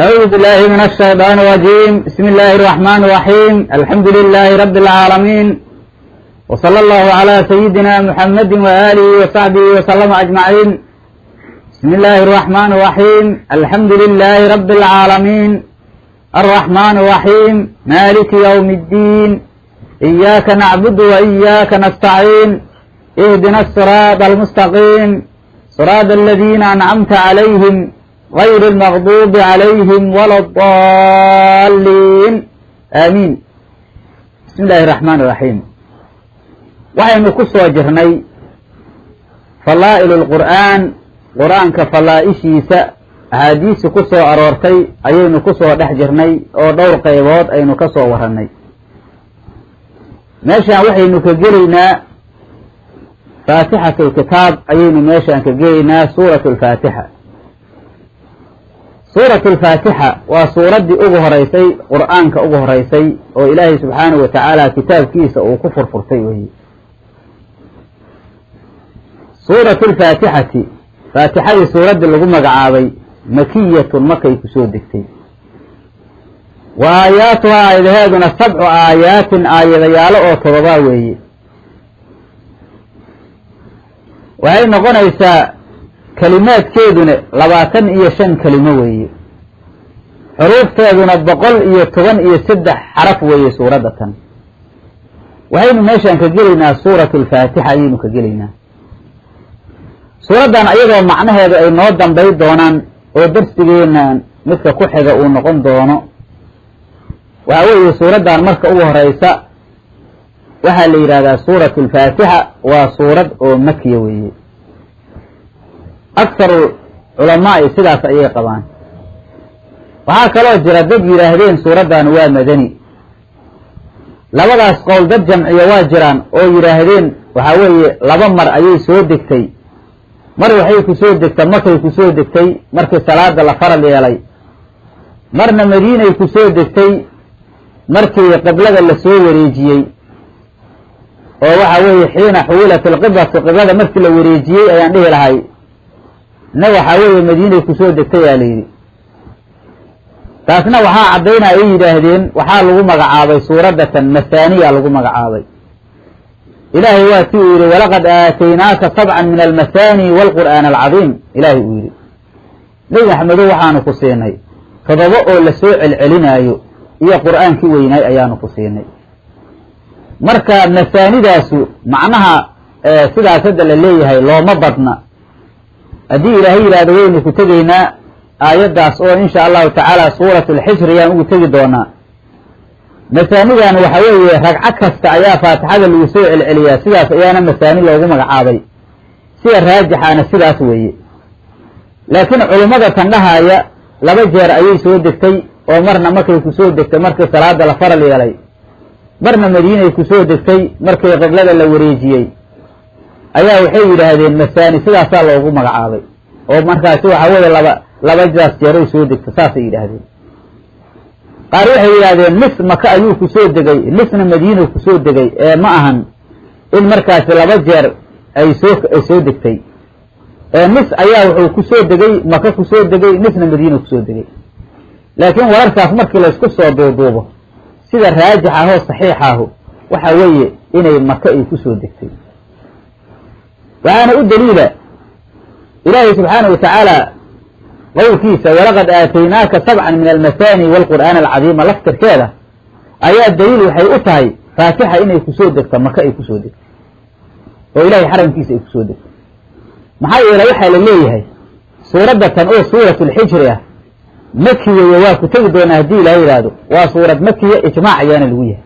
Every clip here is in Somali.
أعوذ بالله من الشيطان الرجيم. بسم الله الرحمن الرحيم. الحمد لله رب العالمين، وصلى الله على سيدنا محمد وآله وصحبه وسلم أجمعين. بسم الله الرحمن الرحيم. الحمد لله رب العالمين الرحمن الرحيم مالك يوم الدين. إياك نعبد وإياك نستعين. اهدنا الصراط المستقيم، صراط الذين أنعمت عليهم غير المغضوب عليهم ولا الضالين، آمين. بسم الله الرحمن الرحيم. Waxaynu ku soo jirnay falaa'il lqur'aan, qur-aanka falaa-ishiisa axaadiisi ku soo aroortay ayaynu ku soo dhex jirnay oo dhowr qaybood aynu ka soo warranay. Meeshaan waxaynu ka gelaynaa faatixatu lkitaab ayaynu meeshaan ka gelaynaa, suuratu alfaatixa. Suuratu alfaatixa waa suuraddii ugu horeysay qur-aanka ugu horeysay oo Ilaahay subxaanahu wa tacaala kitaabkiisa uu ku furfurtay weeye. Suuratu alfaatixati, faatixadii suuraddii lagu magacaabay, makiyatun, makay kusoo degtay. Wa aayaatuhaa, aayadaheeduna, sabcu aayaatin, aayadayaalo oo 7 weeye. Waxay noqonaysaa kelimaadkeeduna 25 kelimo weeye, xuruufteeduna 113 xaraf weeye suuradda tan. Waxaynu meeshaan ka gelaynaa suuratu alfaatixa ayaynu ka gelaynaa. Suuraddan ayadoo macnaheedu ay noo dambay doonaan oo darsigeenan midka ku xiga uu noqon doono, waxa weeye suuraddan marka ugu horeysa waxaa la yidhahdaa suuratu alfaatixa waa suurad oo makiya weeye. Akharu culamaai sidaas ayay qabaan. Waxaa kaloo jira dad yidhaahdeen suuraddan waa madani. Labadaas qowl dad jamciya waa jiraan oo yidhaahdeen waxaa weeye laba mar ayay soo degtay. Mar waxay ku soo degtay Makay ku soo degtay markii salaada la faral yeelay, marna Madiinay ku soo degtay markii qiblada la soo wareejiyey, oo waxa weeye xiina xuwilat alqiblatu, qiblada markii la wareejiyey ayaan dhihi lahay na waxaa weeye Madiinay kusoo degtay aa la yidhi. Taasna waxaa caddaynaya ay yidhaahdeen waxaa lagu magacaabay suuraddatan masaaniya lagu magacaabay. Ilaahay waa ti uu yidhi: "Walaqad aataynaaka sabcan min almathani waalqur'aan alcadiim." Ilaahay uu yidhi: "Nebi Maxamedow, waxaanu ku siinay 7 oo lasoo celcelinaayo iyo qur-aankii weynaay ayaanu ku siinay." Marka masaanidaasu macnaha sidaas hadda la leeyahay looma badna. Haddii Ilaahay yidhaahdo waynu ku tegaynaa aayaddaas oo insha Allahu tacaala suuratu Alxijri ayaan ugu tegi doonaa. Masaanidan waxa weeye ragco kasta ayaa faatixada lagu soo celceliyaa, sidaas ayaana masaani loogu magacaabay. Sida raajixaana sidaas weeye. Laakiin culummada tan dhahaaya laba jeer ayay soo degtay, oo marna markay kusoo degtay markii salaada la faral yeelay, marna Madiinay kusoo degtay markii qiblada la wareejiyey, ayaa waxay yidhaahdeen masaani sidaasaa loogu magacaabay, oo markaasi waxa weeye labadaas jeeray soo degtay, saasay yidhaahdeen. Qaar waxay yidhahdeen nis Maka ayuu kusoo degay, nisna Madiina kusoo degay, ee ma ahan in markaasi laba jeer ay soo degtay, ee nis ayaa wuxuu kusoo degay Maka kusoo degay, nisna Madiina kusoo degay. Laakiin wararkaas markii laysku soo duuduubo, sida raajix ahoo saxiixaahu waxa weeye inay Maka ay kusoo degtay. Waxaana u daliila Ilaahay subxaana wa tacaala qowlkiisa: "Walaqad aataynaaka sabcan min almathani waalqur'aan alcadiima." Laftirkeeda ayaa daliil waxay u tahay faatixa inay kusoo degto Maka ay kusoo degto oo Ilahay xaramkiisa ay kusoo degto. Maxaa yeele waxaa la leeyahay suuradda tan oo suuratu Alxijri ah maki weeye. Waa ku tegi doonaa haddii Ilahay yidhaahdo. Waa suurad makiya, ijmaac ayaana lagu yahay.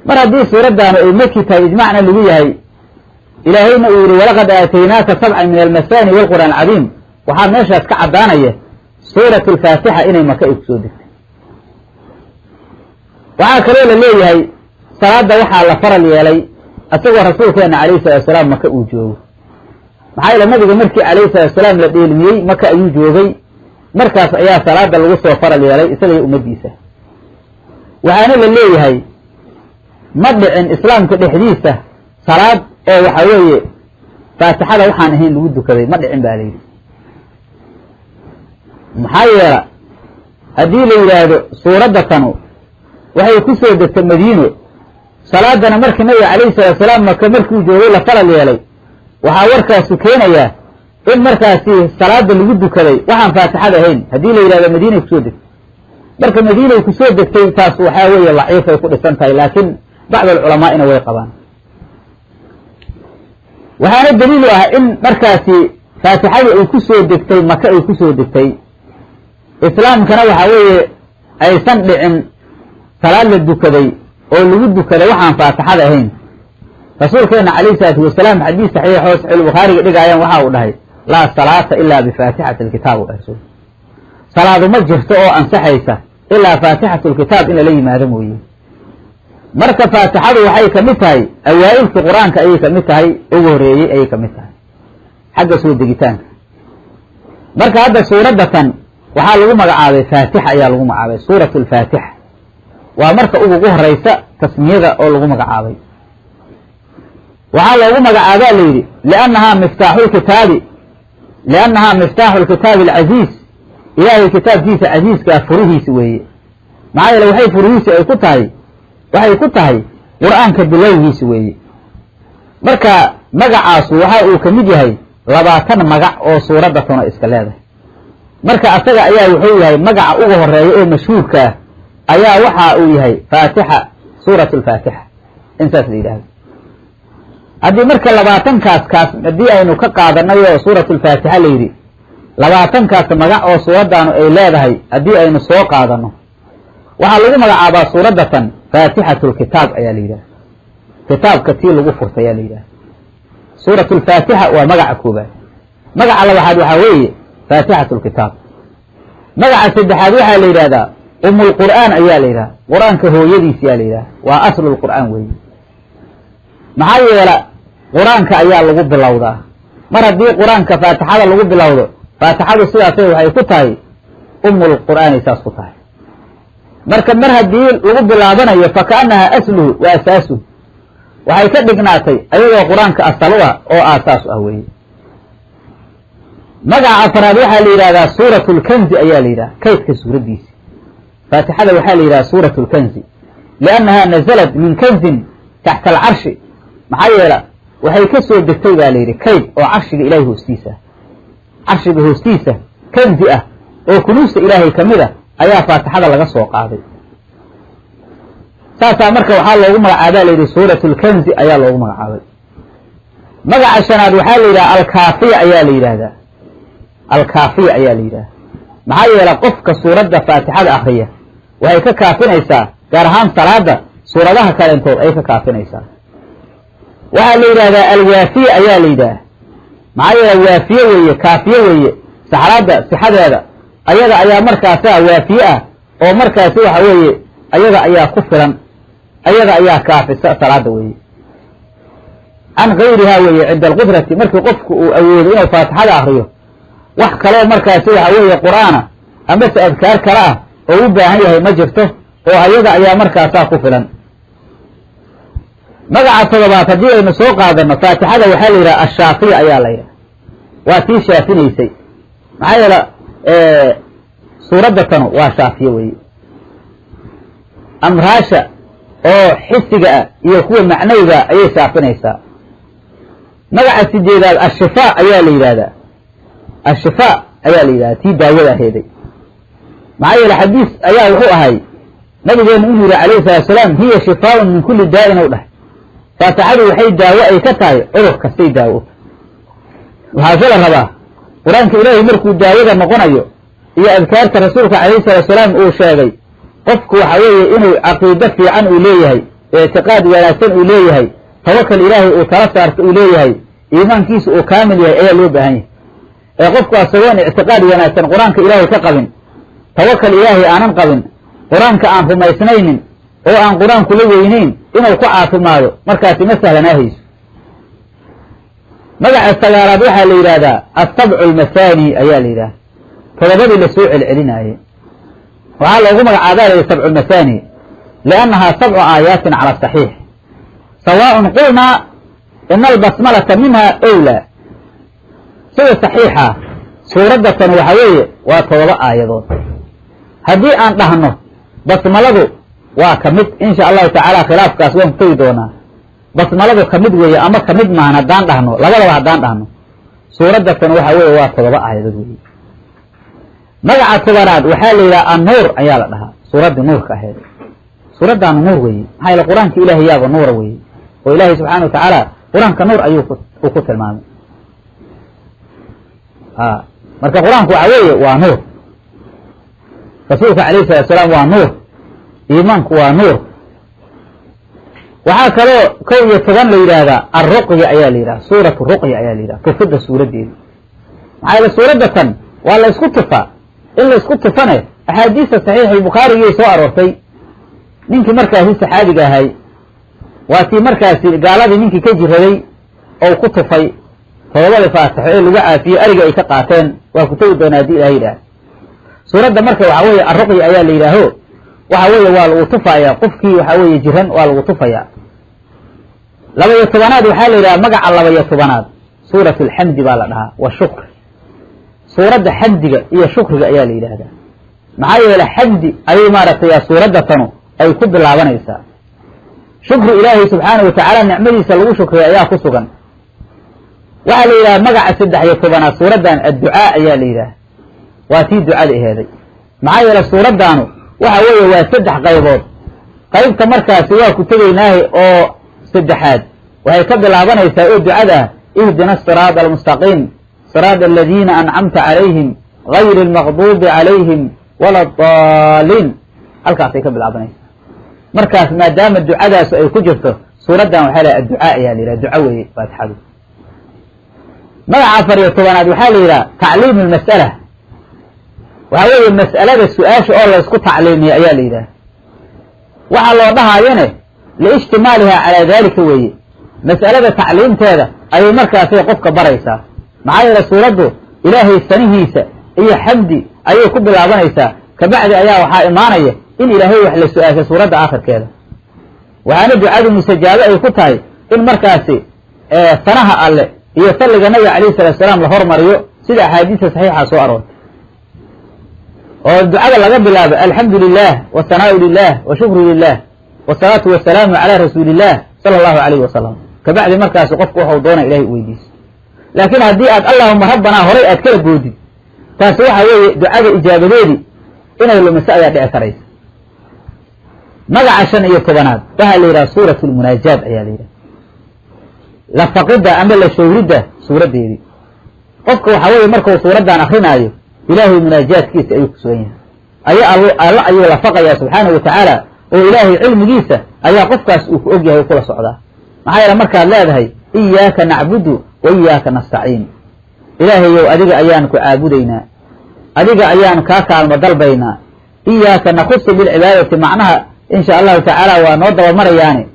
Mar haddii suuraddaanu ay maki tahay, ijmaacna lagu yahay, Ilaahayna uu yidhi: "Walaqad aataynaaka sabcan min almathani waalqur'aan alcadiim," waxaa meeshaas ka caddaanaya suuratu alfaatixa inay Maka ay kusoo degtay. Waxaa kaloo la leeyahay salaadda waxaa la faral yeelay isagoo rasuulkeena calayhi salatu salaam Maka uu joogo. Maxaa yeele nabiga markii calayhi salatu salaam la dheelmiyey Maka ayuu joogay, markaas ayaa salaada lagu soo faral yeelay isaga iyo ummaddiisa. Waxaana la leeyahay ma dhicin islaamka dhexdiisa salaad oo waxa weeye faatixada waxaan ahayn lagu dukaday, ma dhicin baa layidhi. Maxaa yeela haddii la yidhaahdo suuradda tanu waxay ku soo degtay Madiino, salaadana markii nabiga calayhi salaatu salaam Maka markuu joogay la falal yeelay, waxaa warkaasu keenayaa in markaasi salaada lagu dukaday waxaan faatixada ahayn. Haddii la yidhahdo Madiinay kusoo degtay, marka Madiinay kusoo degtay taas waxaa weeye daciifay ku dhisan tahay, laakiin bacd alculamaa'ina way qabaan. Waxaana daliil u ah in markaasi faatixadii ay kusoo degtay Maka ay kusoo degtay, islaamkana waxaa weeye aysan dhicin salaad la dukaday oo lagu dukaday waxaan faatixada ahayn. Rasuulkeena calayhi salaatu wasalaam xadiis saxiix oo saxiixulbukhaariga dhigaayaan waxa uu dhahay laa salaata ilaa bifaatixati alkitaab u dhahay rasuulka. Salaadu ma jirto oo ansaxaysa ilaa faatixatu lkitaab in lala yimaado mooye. Marka faatixadu waxay ka mid tahay awaa'ilkii qur-aanka ayay ka mid tahay, ugu horreeyey ayay ka mid tahay xagga soo degitaanka. Marka hadda suuradda tan waxaa lagu magacaabay faatixa ayaa lagu magacaabay, suuratu alfaatixa waa marka ugu horeysa tasmiyada oo lagu magacaabay. Waxaa loogu magacaabaa la yidhi liannahaa miftaaxulkitaabi, liannahaa miftaaxu lkitaabi alcasiiz, ilaahay kitaabkiisa casiiskaa furihiisi weeye. Maxaa yeele waxay furihiisi ay ku tahay, waxay ku tahay qur-aanka bilowgiisi weeye. Marka magacaasu waxa uu ka mid yahay 20 magac oo suuradda tano iska leedahay. Marka asaga ayaa wuxuu yahay magaca ugu horeeya oo mashhuurka ah ayaa waxa uu yahay faatixa, suuratu alfaatixa insaas la yidhahdo. Haddii marka 20kaas kaas haddii aynu ka qaadanay oo suuratu alfaatixa la yidhi, 20kaas magac oo suuraddaanu ay leedahay haddii aynu soo qaadano, waxaa lagu magacaabaa suuradda tan faatixatu lkitaab ayaa la yidhahda, kitaabka tii lagu furtay ayaa la yidhahda. Suuratu alfaatixa waa magaca koobaad. Magaca labaxaad waxaa weeye faatixatu lkitaab. Magaca saddexaad waxaa la yidhahdaa umulqur'aan ayaa la yidhahda, qur-aanka hooyadiis ayaa la yidhahda, waa aslulqur'aan weeye. Maxaa yeela qur-aanka ayaa lagu bilowdaa. Mar haddii qur-aanka faatixada lagu bilowdo, faatixadu sidaasay waxay ku tahay umulqur'aanay saas ku tahay. Marka mar haddii lagu bilaabanayo fakaannahaa asluhu wa asaasuhu, waxay ka dhignaatay ayadoo qur-aanka asal u ah oo aasaas ah weeye. Magaca afraad waxaa la yidhahdaa suuratu lkanzi ayaa la yidhahda, kaydka suuraddiisa. Faatixada waxaa la yidhahdaa suuratu lkanzi liannahaa nazalat min kanzin taxta alcarshi. Maxaa yeela waxay ka soo degtay baa la yidhi kayd oo carshiga ilaahay hoostiisa ah, carshiga hoostiisa kanzi ah oo kunuusta ilaahay ka mid a ayaa faatixada laga soo qaaday. Saasaa marka waxaa loogu magacaabaa la yidhi suuratu lkanzi ayaa loogu magacaabay. Magaca shanaad waxaa la yidhaha alkaafiya ayaa la yidhaahdaa, alkaafiya ayaa la yidhahdaa. Maxaa yeele qofka suuradda faatixada akriya waxay ka kaafinaysaa, gaar ahaan salaada suuradaha kaleentood ayay ka kaafinaysaa. Waxaa la yidhahdaa alwaafiya ayaa la yidhahdaa. Maxaa yeele waafiye weeye, kaafiye weeye, saxraadda sixadeeda ayada ayaa markaasaa waafiye ah oo markaasi waxa weeye ayada ayaa ku filan, ayada ayaa kaafisa salaada weeye. Can gayrihaa weeye cinda alqudrati, markii qofku uu awoodo inuu faatixada akriyo wax kaloo markaasi waxa weeye qur-aana amase adkaar kale ah oo u baahan yahay ma jirto, oo ayada ayaa markaasaa ku filan. Magaca toddobaad haddii aynu soo qaadano faatixada waxaa la yidhaha ashaafiya ayaa la yidhaha, waa tii shaafinaysay. Maxaa yeele suuradda tanu waa shaafiye weeye. Amraasha oo xisiga ah iyo kuwa macnawiga ayay shaafinaysaa. Magaca sideedaad ashifaa ayaa la yidhahdaa, ashifaa ayaa la yidhahdaa, tii daawada aheeday. Maxaa yeele xadiis ayaa wuxuu ahay nabigeenu inuu yihi calayhi salatu salaam hiya shifaaun min kulli daa'in ou dhahay. Faatixadu waxay daawo ay ka tahay cudur kastay daawo u tahay. Waxaase la rabaa qur-aanka ilaahay markuu daawada noqonayo iyo adkaarta rasuulka calayhi salatu salaam uu sheegay, qofku waxa weeye inuu caqiido fiican uu leeyahay, ictiqaad wanaagsan uu leeyahay, tawakal ilaahay uu tala saarto uu leeyahay, iimaankiisu uu kaamil yahay ayaa loo baahan yahay. Ee qofku asagoon ictiqaad wanaagsan qur-aanka ilaahay ka qabin, tawakal ilaahay aanan qabin, qur-aanka aan rumaysnaynin oo aan qur-aanku la weynayn inuu ku caafimaado markaasi ma sahlanaahayso. Magaca sagaalaad waxaa la yidhahdaa asabcu almasaani ayaa la yidhahdaa, todobadii lasoo celcelinaayey. Waxaa loogu magacaabaa la yidhi sabcu almasaani liannahaa sabcu aayaatin cala asaxiix, sawaaءun qulnaa ina albasmalata minha owlaa. Sida saxiixa Suuradda tan waxa weeye waa 7 aayadood. Haddii aan dhahno basmaladu waa ka mid, insha allahu tacaala khilaafkaas waan ku tegi doonaa. Basmaladu ka mid weeye ama ka mid maahan haddaan dhahno, labadaba haddaan dhahno, suuradda tan waxa weeye waa 7 aayadood weeye. Magaca 10aad waxaa la yidhaha annuur ayaa la dhahaa, suuraddii nuurka ahayd. Suuraddaanu nuur weeye, maxaa yeele qur-aanka ilaahay yaaba nuura weeye, oo ilaahay subxaana watacaala qur-aanka nuur ayuu uu ku tilmaamay. Marka qur-aanku waxa weeye waa nuur. Rasuulka calayhi salatu wasalaam waa nuur, iimaanku waa nuur. Waxaa kaloo 11 la yidhaahdaa alruqya ayaa la yidhaha, suuratu ruqya ayaa la yidhaha, tufidda suuraddeedi. Maxaa yeele suuradda tan waa la isku tufaa, in la isku tufane axaadiista saxiixulbukhaarigii soo aroortay. Ninkii markaasi saxaabiga ahay waa tii markaasi gaaladii ninkii ka jiraday oo ku tufay 7 faatixo ee lagu caafiyey, ariga ay ka qaateen. Waa ku tegi doonaa haddii ilahay yidhaah. Suuradda marka waxa weeye alruqya ayaa la yidhaaho, waxa weeye waa lagu tufayaa qofkii waxa weeye jiran, waa lagu tufayaa. 12aad waxaa la yidhaha magaca 12aad suuratu alxamdi baa la dhahaa, wa shukr. Suuradda xamdiga iyo shukriga ayaa la yidhaahdaa. Maxaa yeele xamdi ayay maaragtay suuradda tanu ay ku bilaabanaysaa. Shukri ilaahay subxaanahu watacaala nicmadiisa lagu shukriya ayaa ku sugan. Waxaa la yidhaha magaca 13aad suuraddan adducaa ayaa la yidhaha, waa tii ducada aheeday. Maxaa yeele suuraddaanu waxa weeye waa 3 qaybood. Qaybta markaasi waa ku tegaynaahe oo 3aad waxay ka bilaabanaysaa oo ducada ah, ihdina asiraada almustaqiim siraada aladiina ancamta calayhim gayri almaqduubi calayhim wala addaaliin. Halkaasay ka bilaabanaysaa. Markaas maadaama ducadaas ay ku jirto suuraddan waxaa la yidhaha adducaa ayaa la yidhaha, duco weeye faatixadu. Magaca 14aad waxaa la yidhaha tacliimu almas'ala. Waxaa weeye mas'alada su-aasha oo la isku tacliimiyo ayaa la yidhaha. Waxaa loo dhahaayane liijtimaaliha calaa daalika weeye, mas'alada tacliimteeda ayay markaasay qofka baraysaa. Maxaa yeele suuraddu ilaahay sanihiisa iyo xamdi ayay ku bilaabanaysaa. Kabacdi ayaa waxaa imaanaya in ilaahay wax la su-aashay suuradda aakhirkeeda. Waxaana ducadu mustajaabo ay ku tahay in markaasi sanaha alle iyo salliga nabiga calayhi salatu wasalaam la hormariyo, sida axaadiista saxiixa soo aroortay, oo ducada laga bilaabo alxamdu lilah wasanaau lilah washukru lilah wasalaatu wasalaamu calaa rasuuliillah sala allahu calayhi wasalam. Kabacdi markaasi qofku waxau doona ilahay u weydiiso. Laakiin haddii aad allahuma rabbanaa horay aad kala goodid, taasi waxa weeye ducada ijaabadeedii inay lumiso ayaa dhici karaysa. Magaca 15aad waxaa la yidhaha suuratu lmunaajaat ayaa la yidhaha, la faqidda ama la shawridda suuraddeedii. Qofka waxa weeye markuu suuraddan akrinaayo ilaahay munaajaadkiisa ayuu ku sugan yahay, alla ayuu la faqayaa subxaanahu watacaala, oo ilaahay cilmigiisa ayaa qofkaas uu ku og yahay kula socdaa. Maxaa yeele markaad leedahay iyaaka nacbudu wa iyaaka nastaciin, ilaahayow adiga ayaan ku caabudaynaa, adiga ayaan kaa kaalmo dalbaynaa, iyaaka nakhusu bilcibaadati, macnaha insha allahu tacaala waa noo dabamarayaane.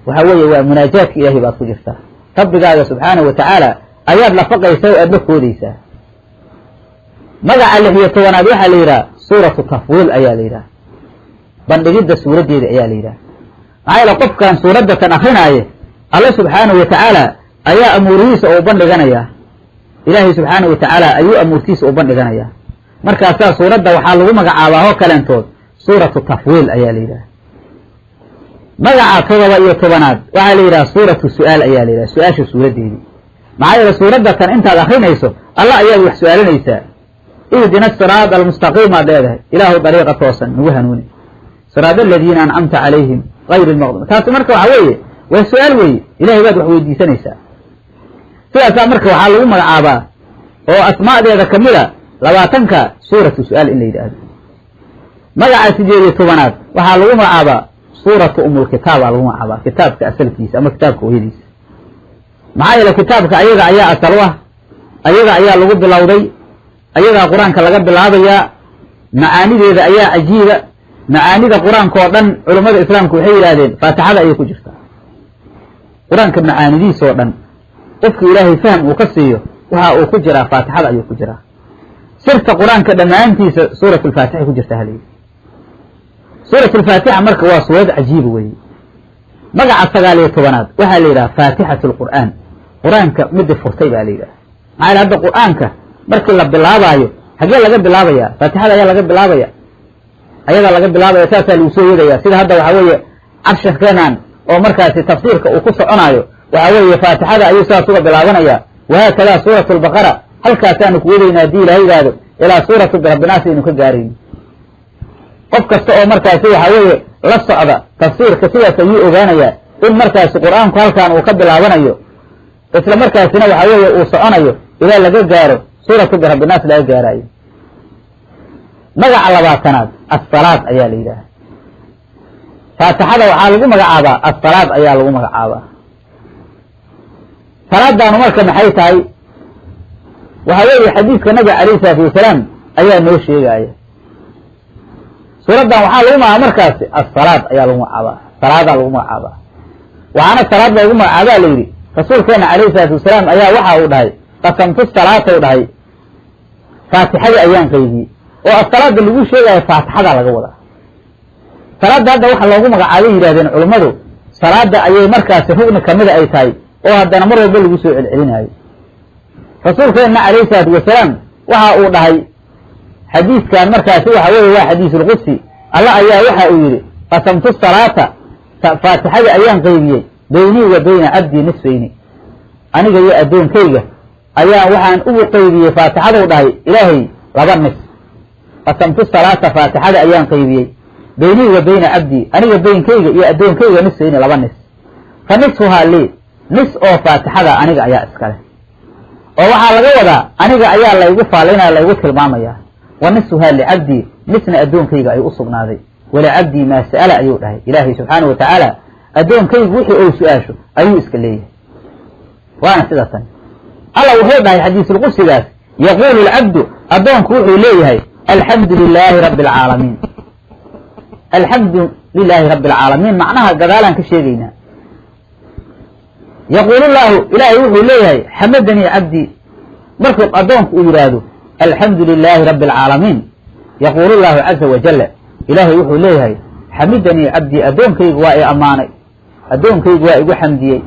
Waxa weeye waa munaajaadka ilaahay baad ku jirtaa, rabbigaaga subxaanahu watacaala ayaad la faqaysaa oo aad la koodaysaa. Magaca 16aad waxaa la yidhaha suuratu tafwiil ayaa la yidhaha, bandhigidda suuraddeeda ayaa la yidhaha. Maxaa yeele qofkan suuradda tan akrinaaye alle subxaanahu watacaala ayaa amuurihiisa uu bandhiganayaa, ilaahay subxaanahu watacaala ayuu amuurtiisa u bandhiganayaa. Markaasaa suuradda waxaa lagu magacaabaa oo kaleentood suuratu tafwiil ayaa la yidhaha. Magaca 17aad waxaa la yidhaha suuratu su'aal ayaa la yidhaha, su-aasha suuraddeedii. Maxaa yeele suuradda tan intaad akrinayso alla ayaad wax su-aalanaysaa. Ihdina asiraada almustaqiim aad leedahay, ilaahu dariiqa toosan nagu hanuuni, siraada aladiina ancamta calayhim gayri almaqduub. Taasi marka waxa weeye waa su-aal weeye, ilahay baad wax weydiisanaysaa. Sidaasaa marka waxaa lagu magacaabaa oo asmaadeeda kamid a 20ka suuratu su-aal in la yidhaahdo. Magaca 18aad waxaa lagu magacaabaa suuratu umulkitaab aa lagu magacaabaa, kitaabka asalkiisa ama kitaabka hooyadiisa. Maxaa yeele kitaabka ayaga ayaa asal u ah, ayaga ayaa lagu bilowday, ayagaa qur-aanka laga bilaabayaa. Macaanideeda ayaa cajiiba. Macaanida qur-aanka oo dhan culummada islaamku waxay yidhahdeen faatixada ayay ku jirtaa. Qur-aanka macaanidiisa oo dhan qofka ilaahay faham uu ka siiyo waxa uu ku jiraa faatixada ayuu ku jiraa. Sirta qur-aanka dhammaantiisa suurat alfaatixa ku jirta halayidhi. Suurat alfaatixa marka waa suurad cajiiba weeye. Magaca 19aad waxaa la yidhaha faatixatu alqur'aan, qur-aanka midii furtay baa la yidhaha. Maxaa yeele hadda qur-aanka Markii la bilaabaayo xaggee laga bilaabaya? Faatixada ayaa laga bilaabaya, ayadaa laga bilaabaya, saasaa lagu soo wadaya. Sida hadda waxaa weeye cabshirkeenan oo markaasi tafsiirka uu ku soconaayo, waxaa weeye faatixada ayuu sidaas uga bilaabanaya. Wahaakadaa suuratu albaqara halkaasaanu ku wadayna haddii ilaha yidhaahdo ilaa suuratu birabbinaas aynu ka gaarayno. Qof kasta oo markaasi waxaa weeye la socda tafsiirka sidaas ayuu ogaanayaa in markaasi qur-aanku halkaan uu ka bilaabanayo, isla markaasina waxaa weeye uu soconayo ilaa laga gaaro suuratu birabbinaas laga gaaraayo. Magaca 20aad assalaad ayaa la yidhaaha. Faatixada waxaa lagu magacaabaa assalaad ayaa lagu magacaabaa. Salaadaanu marka maxay tahay? Waxaa weeye xadiidka nabiga calayhi salaatu wasalaam ayaa noo sheegaaya. Suuraddan waxaa lagu magacaaba markaasi assalaad ayaa lagu magacaabaa, salaadaa lagu magacaabaa. Waxaana salaad loogu magacaabaa la yidhi rasuulkeena calayhi salaatu wasalaam ayaa waxa uu dhahay qasamtu salaata u dhahay, faatixada ayaan qaybiyey. Oo asalaada lagu sheegaayo faatixada laga wadaa. Salaadda hadda waxa loogu magacaabay yidhahdeen culummadu, salaada ayay markaasi rugni kamida ay tahay oo haddana mar walba lagu soo celcelinaayo. Rasuulkeenna calayhi salaatu wasalaam waxa uu dhahay xadiiskan markaasi waxa weeye waa xadiisulqudsi. Alla ayaa waxa uu yidhi qasamtu salaata, faatixada ayaan qaybiyey beynii wa beyna cabdii nisfayni, aniga iyo addoonkayga ayaan waxaan ugu qaybiyey faatixaduu dhahay ilaahay laba nis. Qasamtu salaata, faatixada ayaan qaybiyey beynii wa beyna cabdii, aniga beynkayga iyo addoonkayga nisfayni, laba nis. Fa nisfuhaa lii, nis oo faatixada aniga ayaa iskale, oo waxaa laga wadaa aniga ayaa laygu faalinaya, laygu tilmaamayaa. Wa nisfuhaa licabdii, nisna addoonkayga ayuu u sugnaaday. Walicabdii maa sa'ala ayuu dhahay ilaahay subxaana wa tacaala, addoonkaygu wixii uu su-aasho ayuu iska leeyahay. Waana sida tan alla wuxuu dhahay xadiisulqudsigaas, yaquulu alcabdu, addoonku wuxuu leeyahay alxamdu lilaahi rabbi alcaalamiin. Alxamdu lilaahi rabbi alcaalamiin macnaha gadaalaan ka sheegaynaa. Yaquulu llaahu, ilaahay wuxuu leeyahay xamadanii cabdii. Markuu addoonku uu yidhaahdo alxamdu lilaahi rabbi alcaalamiin, yaquulu llaahu caza wajalla, ilaahay wuxuu leeyahay xamidanii cabdii, addoonkaygu waa i ammaanay, addoonkaygu waa igu xamdiyey.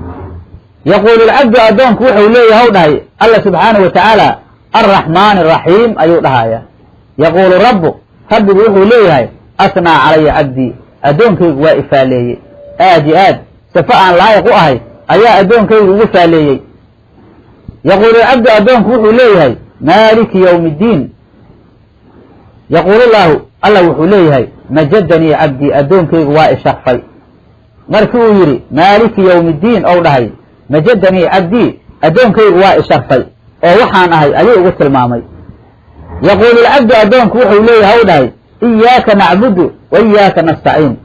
Yaquulu lcabdu, addoonku wuxuu leeyahay w dhahay alla subxaanahu wa tacaala alraxmaani araxiim ayuu dhahayaa. Yaquulu rabbu, rabbigu wuxuu leeyahay asnaa calaya cabdii, addoonkaygu waa ifaaleeyey, aad iyo aad safo aan laayiq u ahay ayaa addoonkaygu ugu faaleeyey. Yaquulu lcabdu, addoonku wuxuu leeyahay maaliki yowmi iddiin. Yaquulu llaahu, alla wuxuu leeyahay majadanii cabdii, addoonkaygu waa isharfay. Markii uu yidhi maaliki yowmi iddiin ou dhahay majadanii cabdii, addoonkaygu waa isharfay oo waxaan ahay ayuu ugu tilmaamay. Yaquulu lcabdu, addoonku wuxuu leeyahay ou dhahay iyaaka nacbudu wa iyaaka nastaciin.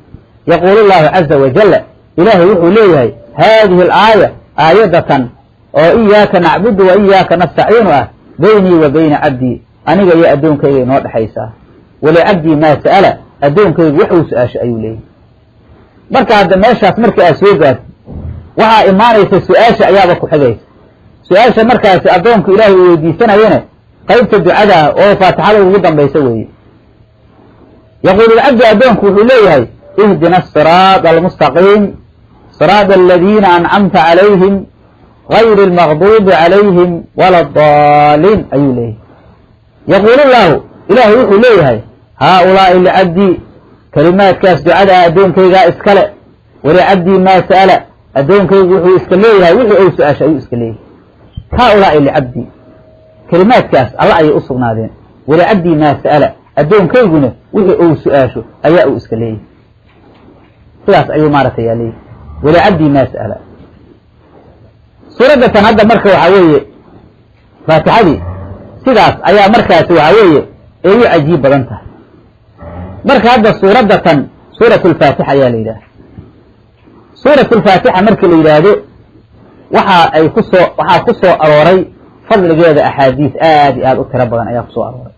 Yaquulu llaahu caza wajalla, ilaahay wuxuu leeyahay haadihi alaaya, aayadatan oo iyaaka nacbudu wa iyaaka nastaciinu ah, beynii wa beyna cabdii, aniga iyo addoonkayga inoo dhexaysaa. Walicabdii maa sa'ala, addoonkaygu waxuu su-aasho ayuu leeyahay. Marka hadda meeshaas markii aad soo gaartid waxaa imaanaysa su-aasha ayaaba ku xigaysa. Su-aasha markaasi addoonku ilaahay uu weydiisanayana qaybta ducada oo faatixada ugu dambaysa weeye. Yaquulu lcabdu, addoonku wuxuu leeyahay ihdina asiraada almustaqiim, siraada aladiina ancamta calayhim gayri almaqduubi calayhim wala addaaliin ayuu leeyahay. Yaquulu llaahu, ilaahay wuxuu leeyahay haaulaa'i licabdii, kelimaadkaas ducada ah addoonkaygaa iskale. Walicabdii maa sa'ala, addoonkaygu wuxuu iska leeyahay wixii uu su-aasha ayuu iska leeyahay. Haaulaa'i licabdii, kelimaadkaas alla ayay u sugnaadeen. Walicabdii maa sa'ala, addoonkayguna wixii uu su-aasho ayaa uu iska leeyahay. Sidaas ayuu maaragtay yaa leeyahay walicabdii maa sa'ala. Suuradda tan hadda marka waxaa weeye faatixadii sidaas ayaa markaasi waxaa weeye ay u cajiib badan tahay. Marka hadda suuradda tan suuratu alfaatixa ayaa la yidhaha. Suuratu alfaatixa markii la yidhaahdo waxa ay kusoo waxaa ku soo arooray fadligeeda axaadiis aad iyo aad u tiro badan ayaa kusoo arooray.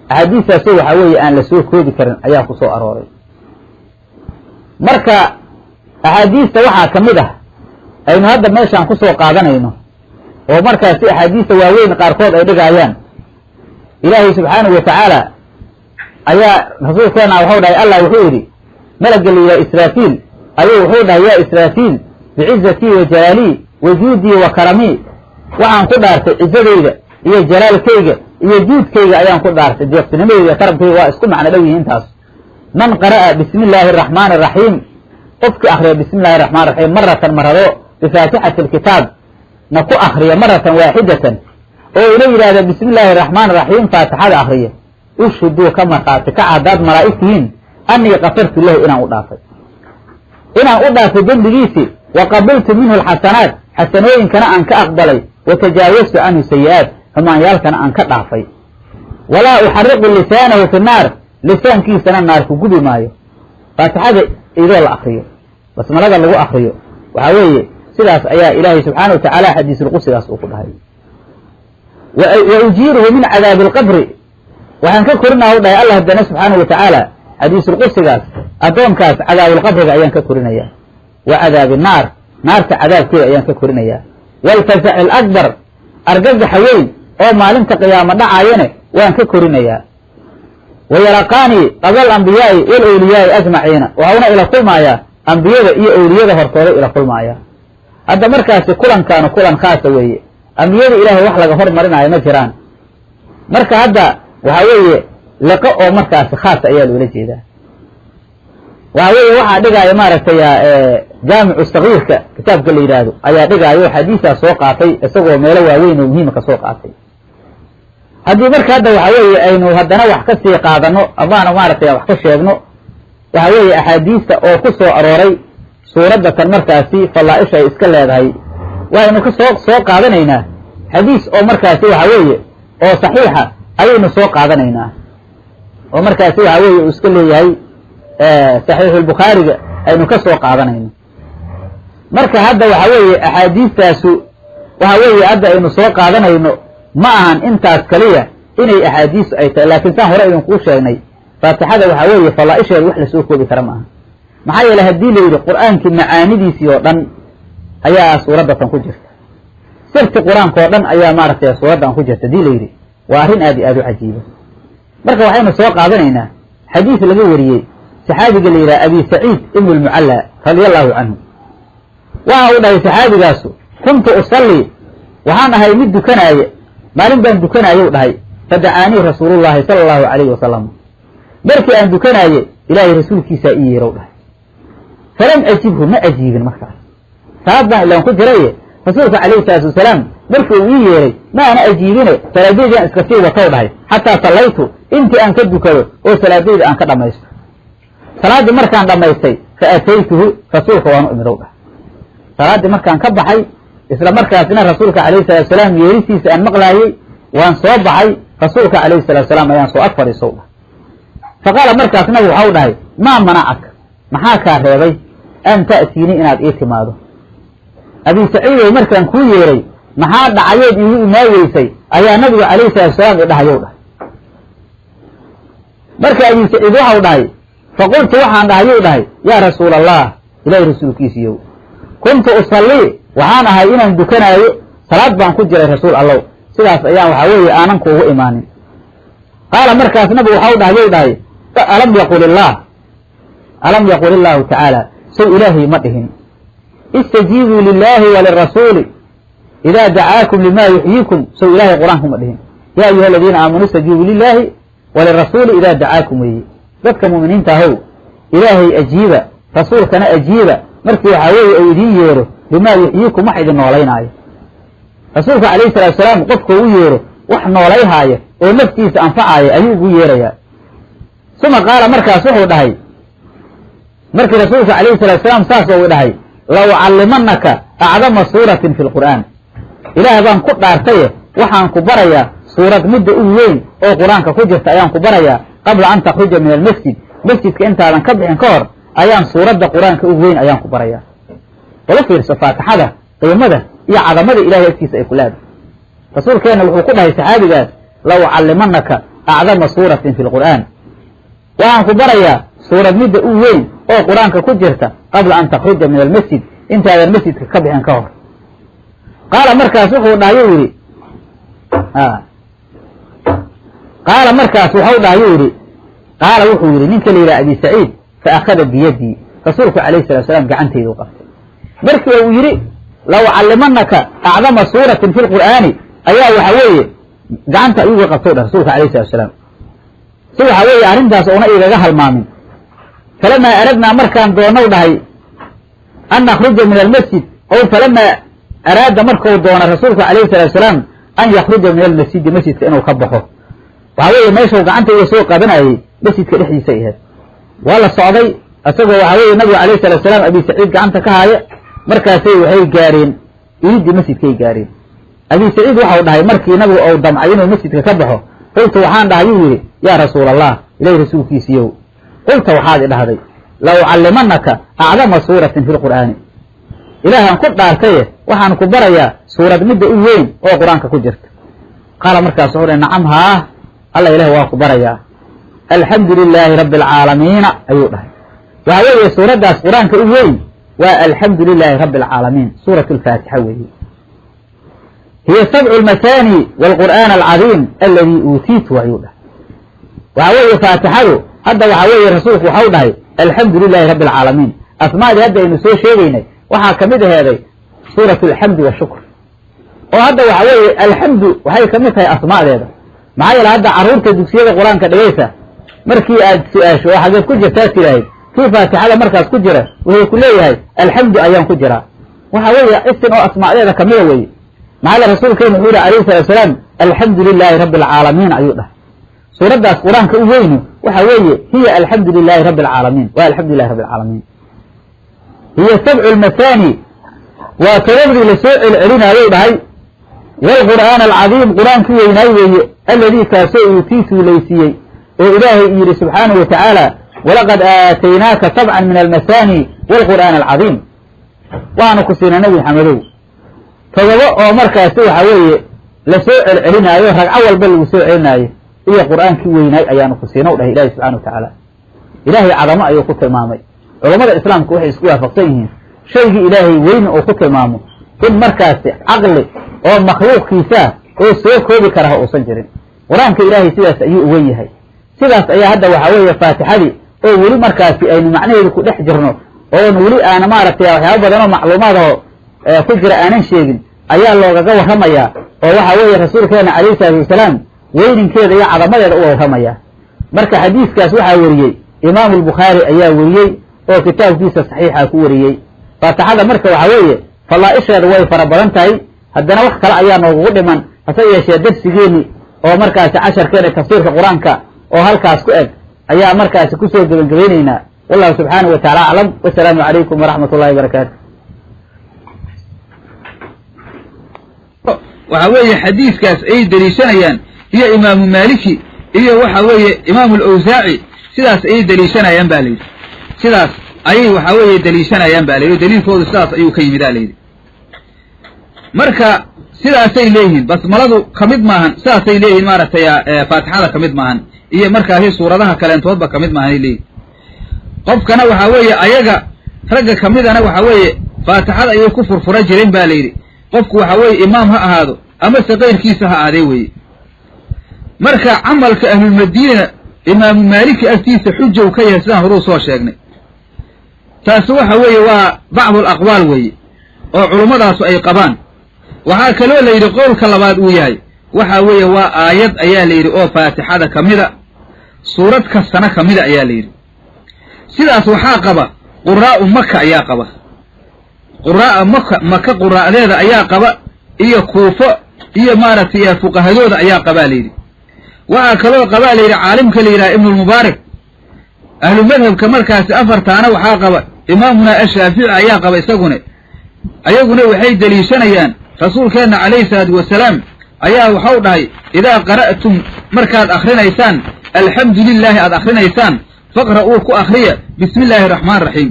Axaadiistaasoo waxaa weeye aan la soo koobi karin ayaa ku soo arooray. Marka axaadiista waxaa ka mid ah aynu hadda meeshaan kusoo qaadanayno oo markaasi axaadiista waaweyn qaarkood ay dhigaayaan. Ilaahay subxaanahu wa tacaala ayaa rasuulkeena waxau dhahay, allah wuxuu yidhi malagga la yidhaha Israafiil ayuu wuxuu dhahay yaa Israafiil bicizatii wa jalaalii wa juudii wa karamii, waxaan ku dhaartay cizadayda Iyo jalaalkayga iyo juudkayga ayaan ku dhaartay, deeqsinimadeyda iyo karamkayga waa isku macno dhow yihiin taas. Man qara'a bismi illaahi araxmaani araxiim, qofkii akriya bismi illahi raxmaan raxiim maratan marado bifaatixati alkitaab na ku akriya maratan waaxidatan, oo ula yidhaahda bismi illaahi araxmaan araxiim faatixada akriya, ushhuduu ka markhaati kaca haddaad malaa'ig tihiin annii kafartu lahu inaan u dhaafay, inaan u dhaafay dembigiisii, wa qabiltu minhu alxasanaat, xasanooyinkana aan ka aqbalay, wa tajaawastu canhu sayi-aat, xumaanyaalkana aan ka dhaafay. Walaa uxariqu lisaanahu fi naar, lisaankiisana naar ku gubi maayo. Faatixada idoo la akriyo, basmalada lagu akriyo, waxaa weeye sidaas ayaa ilaahay subxaana wa tacaala xadiisulqudsigaas uu ku dhahay. Wa ujiiruhu min cadaabi alqabri, waxaan ka korinaa u dhahay allah haddana subxaanahu wa tacaala xadiisulqudsigaas addoonkaas cadaabulqabriga ayaan ka korinayaa, wa cadaabi naar, naarta cadaabkeeda ayaan ka korinayaa, waalfasaci alakbar, argagaxa weyn oo maalinta qiyaamo dhacaayane waan ka korinayaa. Wayalaqaanii qabla alambiyaai walawliyaai ajmaciina, waxauna ila kulmaayaa ambiyada iyo owliyada hortooda ila kulmaaya. Hadda markaasi kulankaanu kulan khaasa weeye, ambiyada ilaahay wax laga hormarinaayo ma jiraan. Marka hadda waxaa weeye liqo oo markaasi khaasa ayaa loola jeedaa. Waxaa weeye waxaa dhigaayo maaragtay jaamicu sagiirka kitaabka la yidhaahdo ayaa dhigaayo, xadiisaa soo qaatay isagoo meelo waaweyn oo muhiima ka soo qaatay. Haddii marka hadda waxa weeye aynu haddana wax ka sii qaadano amaana maaragtay wax ka sheegno, waxa weeye axaadiista oo ku soo arooray suuradda tan markaasi fallaa-isha ay iska leedahay, waxaynu ka soo qaadanaynaa xadiis oo markaasi waxa weeye oo saxiixa ayaynu soo qaadanaynaa, oo markaasi waxa weeye uu iska leeyahay saxiixulbukhaariga aynu ka soo qaadanayno. Marka hadda waxa weeye axaadiistaasu waxa weeye hadda aynu soo qaadanayno ma ahan intaas kaliya inay axaadiistu ay tahay, laakiin saan hore idinkuu sheegnay faatixada waxaa weeye fallaa-isheeda wax lasoo koobi kara ma aha. Maxaa yeele haddii la yidhi qur-aankii macaanidiisii oo dhan ayaa suuraddatan ku jirta, sirti qur-aanka oo dhan ayaa maaragtay suuraddan ku jirta haddii la yidhi, waa arrin aad iyo aad u cajiiba. Marka waxaynu soo qaadanaynaa xadiis laga wariyey saxaabiga la yidhaha abi saciid ibnu lmucalla radia allahu canhu. Waxa uu dhahay saxaabigaasu, kuntu usallii, waxaan ahay mid dukanaaye, maalin baan dukanaaye u dhahay, fadacaanii rasuulullahi sala allahu calayhi wasalam, markii aan dukanaaye ilaahay rasuulkiisaa ii yeerow dhahay, falam ajibhu, ma ajiibin. Markaas salaad baan ilaan ku jiraye, rasuulka calayhi salaatu wasalaam markii uu ii yeeray ma ana ajiibine, salaadaydaan iska sii watow dhahay, xataa sallaytu, intii aan ka dukado oo salaadayda aan ka dhammaysto. Salaaddii markaan dhammaystay fa ataytuhu, rasuulka waanu imidow dhahay. Salaaddii markaan ka baxay isla markaasna rasuulka calayhi salatu wasalaam yeeristiisa aan maqlaayey, waan soo baxay, rasuulka calayhi salatu wasalaam ayaan soo ag fadhiisow dhahay. Fa qaala markaas nabigu waxau dhahay, maa manacak, maxaa kaa reebay an ta'tiinii inaad ii timaado? Abi saciidow markaan kuu yeeray maxaa dhacayood iigu imaaweysay ayaa nabigu calayhi salatu wasalaam idhahayow dhahay. Marka abi saciid waxau dhahay, faqultu waxaan dhahayuu dhahay, yaa rasuula allah, ilaahay rasuulkiisiiyow, kuntu usallii, waxaan ahay inaan dukanaayo, salaad baan ku jiray rasuul allow, sidaas ayaan waxaa weeye aanan kuugu imaanin. Qaala markaas nabigu waxau dhahayou dhahay, alam yaqul illaah, alam yaqul illaahu tacaala, sow ilaahay ma dhihin, istajiibuu lilaahi walirasuuli idaa dacaakum limaa yuxyiikum, sow ilaahay qur-aanku ma dhihin, yaa ayuha aladiina aamanuu istajiibuu lilaahi walirasuuli idaa dacaakum. Weeye dadka mu'miniinta ahow, ilaahay ajiiba, rasuulkana ajiiba markii waxaa weeye uu idiin yeero limaa yuxyiikum, wax idin noolaynaayo. Rasuulka calayhi salatu wasalaam qofka u yeero wax noolayhaaya oo naftiisa anfacaaya ayuu ugu yeerayaa. Suma qaala markaas wuxuu dhahay, markii rasuulka calayhi salatu wasalaam saas ou dhahay, la ucallimanaka acdama suuratin fi lqur'aan, ilaah baan ku dhaartaye waxaan ku barayaa suurad midda ugu weyn oo qur-aanka ku jirta ayaan ku barayaa, qabla an takhruja min almasjid, masjidka intaadan ka bixin ka hor ayaan suuradda qur-aanka ugu weyn ayaan ku barayaa. Wala fiirso faatixada qiimada iyo cadamada ilahay agtiisa ay ku leedahay. Rasuulkeenna wuxuu ku dhahay saxaabigaas, la ucallimanaka acdama suuratin fi lqur'aan, waxaan ku barayaa suurad midda ugu weyn oo qur-aanka ku jirta qabla an takhruja min almasjid, intaadan masjidka ka bixin ka hor. Qaala markaas wuxuu dhahayuu yidhi, qaala markaas waxau dhahayuu yidhi, qaala wuxuu yidhi ninka la yidhaha abi saciid, fa akhada biyadii, rasuulku calayhi salatu wasalaam gacantaydu qabtay. Markii uu yidhi la ucallimanaka acdama suuratin fi lqur'aani ayaa waxa weeye Gacanta ayuu iga qabtay dhah rasuulka alayhi salatu wasalaam, si waxaa weeye arrintaas oona igaga halmaamin. Falamaa aradnaa markaan doonow dhahay an nakhruja min almasjid, ow falamaa araada markau doona rasuulku calayhi salatu wasalaam an yakhruja min almasjidi, masjidka inuu ka baxo. Waxaa weeye meeshau gacanta iga soo qabanayey masjidka dhexdiisa ahayd. Waa la socday isagoo waxaa weeye nabigu alayhi salatu wasalaam Abi Saciid gacanta ka haaya. Markaasay waxay gaareen iidii masjidkay gaareen. Abi Saciid waxau dhahay markii nabigu ou damcay inuu masjidka ka baxo, qultu waxaan dhahay yuu yidhi, yaa rasuul allah, ilahi rasuulkiisiiyow, qulta waxaad i dhahday la ucallimanaka acdama suuratin fi lqur'aani. Ilaahaan ku dhaartaye waxaan ku barayaa suurad midda u weyn oo qur-aanka ku jirta. Qaala markaas wuxuu dhahay, nacam, haa, alla ilaah waa ku barayaa. Alxamdu lilaahi rabbi alcaalamiina ayuu dhahay. Waxaa weeye suuraddaas qur-aanka u weyn waa alxamdu lilaahi rabbi alcaalamiin, suurat alfaatixa weeye. Hiya sabcu lmathani waalqur'aan alcadiim aladii uutiitu ayuu dhahay. Waxaa weeye faatixadu hadda waxaa weeye rasuulku waxau dhahay alxamdu lilahi rabbi alcaalamiin. Asmaadii hadda aynu soo sheegaynay waxaa kamid aheeday suurat alxamdi washukr, oo hadda waxa weeye alxamdu waxay kamid tahay asmaadeeda. Maxaa yeele hadda carruurta dugsiyada qur-aanka dhigaysa markii aad su-aasho oo xageed ku jirtaa tiraahid, kii faatixada markaas ku jira wuxuu ku leeyahay alxamdu ayaan ku jiraa. Waxa weeye isin oo asmaadeeda kamida weye. Maxaa yeele rasuulkeenu wuxuu yihi alayhi salatu wasalaam alxamdu lilaahi rabbi alcaalamiin ayuu dhahay. Suuraddaas qur-aanka u weynu waxa weeye hiya alxamdu lilahi rabbi alcaalamiin, waa alxamdu lilahi rabbi alcaalamiin. Hiya sabcu lmathani, waa todobdii lasoo celcelinaayow dhahay. Waalqur'aan alcadiim, qur-aankii weynaay weeye, alladii kaasoo uutiituu laysiiyey, oo ilaahay yidhi subxaanahu watacaala walaqad aataynaaka sabcan min almathani waalqur'aan alcadiim. Waxaanu ku siinay nabi maxamedow todobo oo markaasi waxa weeye lasoo celcelinaayo, ragco walba lagu soo celinaayo, iyo qur-aankii weynaay ayaanu ku siinow dhahay ilahi subxana wa tacaala. Ilaahay cadamo ayuu ku tilmaamay. Culammada islaamku waxay isku waafaqsan yihiin shaygii ilaahay weyni uu ku tilmaamo in markaasi caqli oo makhluuqkiisaa oo soo koobi kara ha uusan jirin. Qur-aanka ilaahay sidaas ayuu uwen yahay. Sidaas ayaa hadda waxaa weeye faatixadii oo weli markaasi aynu macnaheedu ku dhex jirno, oon weli aana maaragtay waxyaaba badan oo macluumaad oo ku jira aanan sheegin, ayaa loogaga warramayaa, oo waxa weeye rasuulkeena calayhi salaatu wasalaam weyninkeeda iyo cadamadeeda uga warramaya. Marka xadiiskaas waxaa weriyey imaamu albukhaari ayaa weriyey oo kitaabkiisa saxiixa ku wariyey. Faatixada marka waxaa weeye fallaa-isheeda way fara badan tahay, haddana wax kale ayaa noogugu dhiman. Hase yeeshee darsigeeni oo markaasi casharkeena tafsiirka qur-aanka oo halkaas ku eg ayaa markaasi kusoo gebagabaynaynaa. Wallahu subxaanahu wa tacala aclam, wasalaamu calaykum waraxmat ullahi barakaatu. Waxa weeye xadiiskaas ay deliishanayaan iyo imaamu Maaliki iyo waxa weeye imaamu Alawsaaci sidaas ayay deliishanayaan ba layidhi. Sidaas ayay waxa weeye deliishanayaan ba layidhi, o daliilkoodu sidaas ayuu ka yimid a layidhi. Marka sidaasay leeyihiin basmaladu kamid maahan, sidaasay leeyihiin maaragtay faatixada kamid maahan iyo markaasi suuradaha kaleentoodba kamid maahanay leeyihin. Qofkana waxaa weeye ayaga ragga kamidana waxa weeye faatixada ayay ku furfura jireen ba layidhi. Qofku waxa weeye imaam ha ahaado amase kayrkiisa ha ahaadee weeye. Marka camalka ahlulmadiinana imaamu Maaliki agtiisa xujow ka yahay, sidaan horuu soo sheegnay. Taasi waxa weeye waa bacdu alaqwaal weeye oo culummadaasu ay qabaan. Waxaa kaloo la yidhi qowlka labaad uu yahay waxa weeye waa aayad ayaa la yidhi oo faatixada ka mida, suurad kastana ka mida ayaa la yidhi. Sidaas waxaa qaba quraa'u Maka ayaa qaba, quraa'a Maka quraa'deeda ayaa qaba, iyo Kuufo iyo maaragtay fuqahadooda ayaa qabaa la yidhi. Waxaa kaloo qabaa la yidhi caalimka la yidhaha Ibnulmubaarak. Ahlu madhabka markaasi afartaana waxaa qaba imaamuna Ashaafici ayaa qaba isaguna. Ayaguna waxay deliishanayaan rasuulkeenna calayhi salaatu wasalaam ayaa waxau dhahay, idaa qara'tum, markaad akrinaysaan alxamdu lilaahi aad akrinaysaan, faqra'uu, ku akriya bismi illaahi araxmaan raxiim,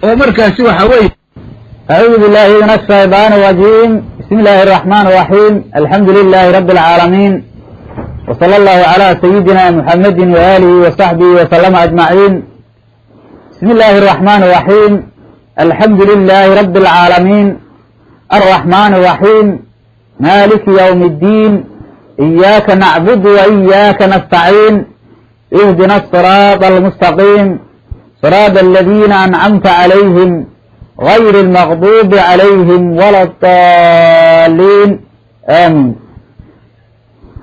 oo markaasi waxa weeye أعوذ بالله من الشيطان الرجيم. بسم الله الرحمن الرحيم. الحمد لله رب العالمين، وصلى الله على سيدنا محمد وآله وصحبه وسلم أجمعين. بسم الله الرحمن الرحيم. الحمد لله رب العالمين الرحمن الرحيم مالك يوم الدين. إياك نعبد وإياك نستعين. اهدنا الصراط المستقيم، صراط الذين أنعمت عليهم غير المغضوب عليهم ولا الضالين، آمين.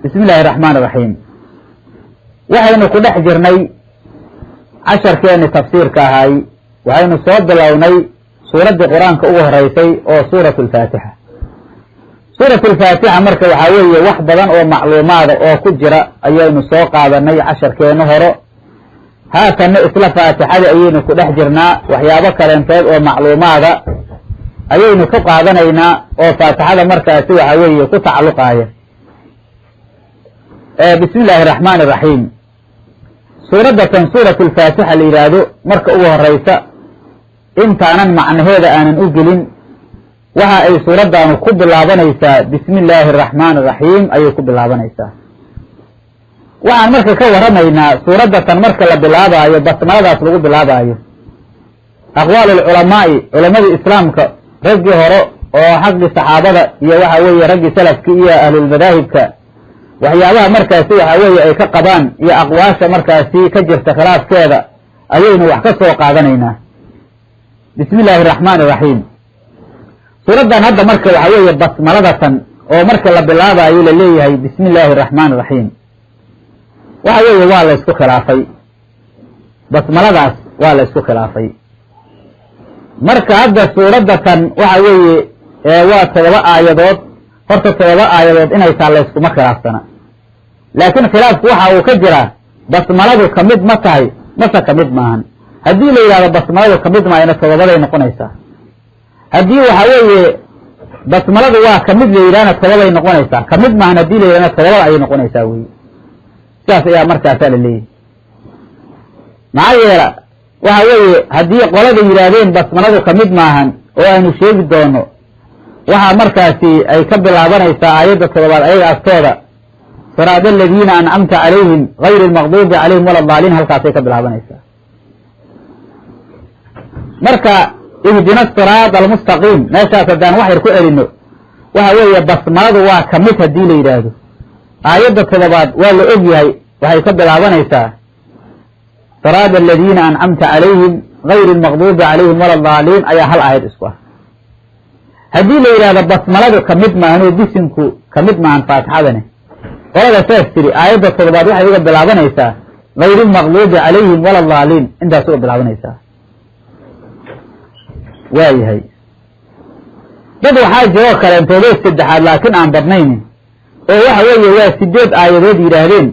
Bismi illaahi araxmaan iraxiim. Waxaynu ku dhex jirnay casharkeeni tafsiirka ahay. Waxaynu soo bilownay suuraddii qur-aanka ugu horeysay oo suuratu alfaatixa. Suuratu alfaatixa marka waxaa weeye wax badan oo macluumaada oo ku jira ayaynu soo qaadanay casharkeeni hore. Haatanna isla faatixadii ayaynu ku dhex jirnaa, waxyaabo kaleentood oo macluumaada ayaynu ku qaadanaynaa oo faatixada markaasi waxaa weeye ku tacalluqaaya. Bismi illaahi araxmaan iraxiim. Suuraddatan suuratu alfaatixa la yidhaahdo marka ugu horeysa intaanan macnaheeda aanan u gelin, waxa ay suuraddaanu ku bilaabanaysaa bismi illaahi araxmaan iraxiim ayay ku bilaabanaysaa. Waxaan marka ka warramaynaa suuraddatan marka la bilaabaayo basmaladaas lagu bilaabaayo aqwaal alculamaa'i, culamadii islaamka raggii hore oo xaggii saxaabada iyo waxa weeye raggii salafkii iyo ahlulmadaahibka, waxyaabaha markaasi waxa weeye ay ka qabaan iyo aqwaasha markaasi ka jirta khilaafkeeda ayaynu wax ka soo qaadanaynaa. Bismi illaahi araxmaan iraxiim. Suuraddan hadda marka waxa weeye basmaladatan oo marka la bilaabaayo la leeyahay bismi illaahi araxmaan iraxiim, waxa weeye waa la isku khilaafay. Basmaladaas waa la isku khilaafay. Marka hadda suuraddatan waxa weeye waa 7 aayadood. Horta 7 aayadood inay taa la yskuma khilaafsana, laakiin khilaafku waxa uu ka jiraa basmaladu kamid ma tahay mase kamid maahan. Haddii la yidhahdo basmaladu kamid maahayna 7day noqonaysaa. Haddii waxa weeye basmaladu waa kamid la yidhahna 7bay noqonaysaa. Kamid maahan haddii la yidhahna 7 ayay noqonaysaa weye. Sidaas ayaa markaasaa la leeyahay. Maxaa yeela waxa weeye haddii qolada yidhaahdeen basmaladu kamid maahan oo aynu sheegi doono, waxaa markaasi ay ka bilaabanaysaa aayadda 7aad ayaga agtooda, siraada aladiina ancamta calayhim gayri almaqduubi calayhim wala daaliin, halkaasay ka bilaabanaysaa. Marka ihdina asiraada almustaqiim, meeshaas haddaan wax yar ku celino, waxa weeye basmaladu waa kamid haddii la yidhaahdo aayadda 7aad waa la og yahay, waxay ka bilaabanaysaa siraada aladiina ancamta calayhim gayri almaqduubi calayhim wala daaliin ayaa hal aayad isku ah. Haddii la yidhahdo basmaladu kamid maahan oo bisinku kamid maahan faatixadani, qolada saas tiri aayadda 7aad waxay uga bilaabanaysaa gayri almaqduubi calayhim wala daaliin, intaas uga bilaabanaysaa. Waayahay, dad waxaa jiroo kaleentoodoo 3aad laakiin aan badnayn oo waxa weeye waa 8 aayadood yidhaahdeen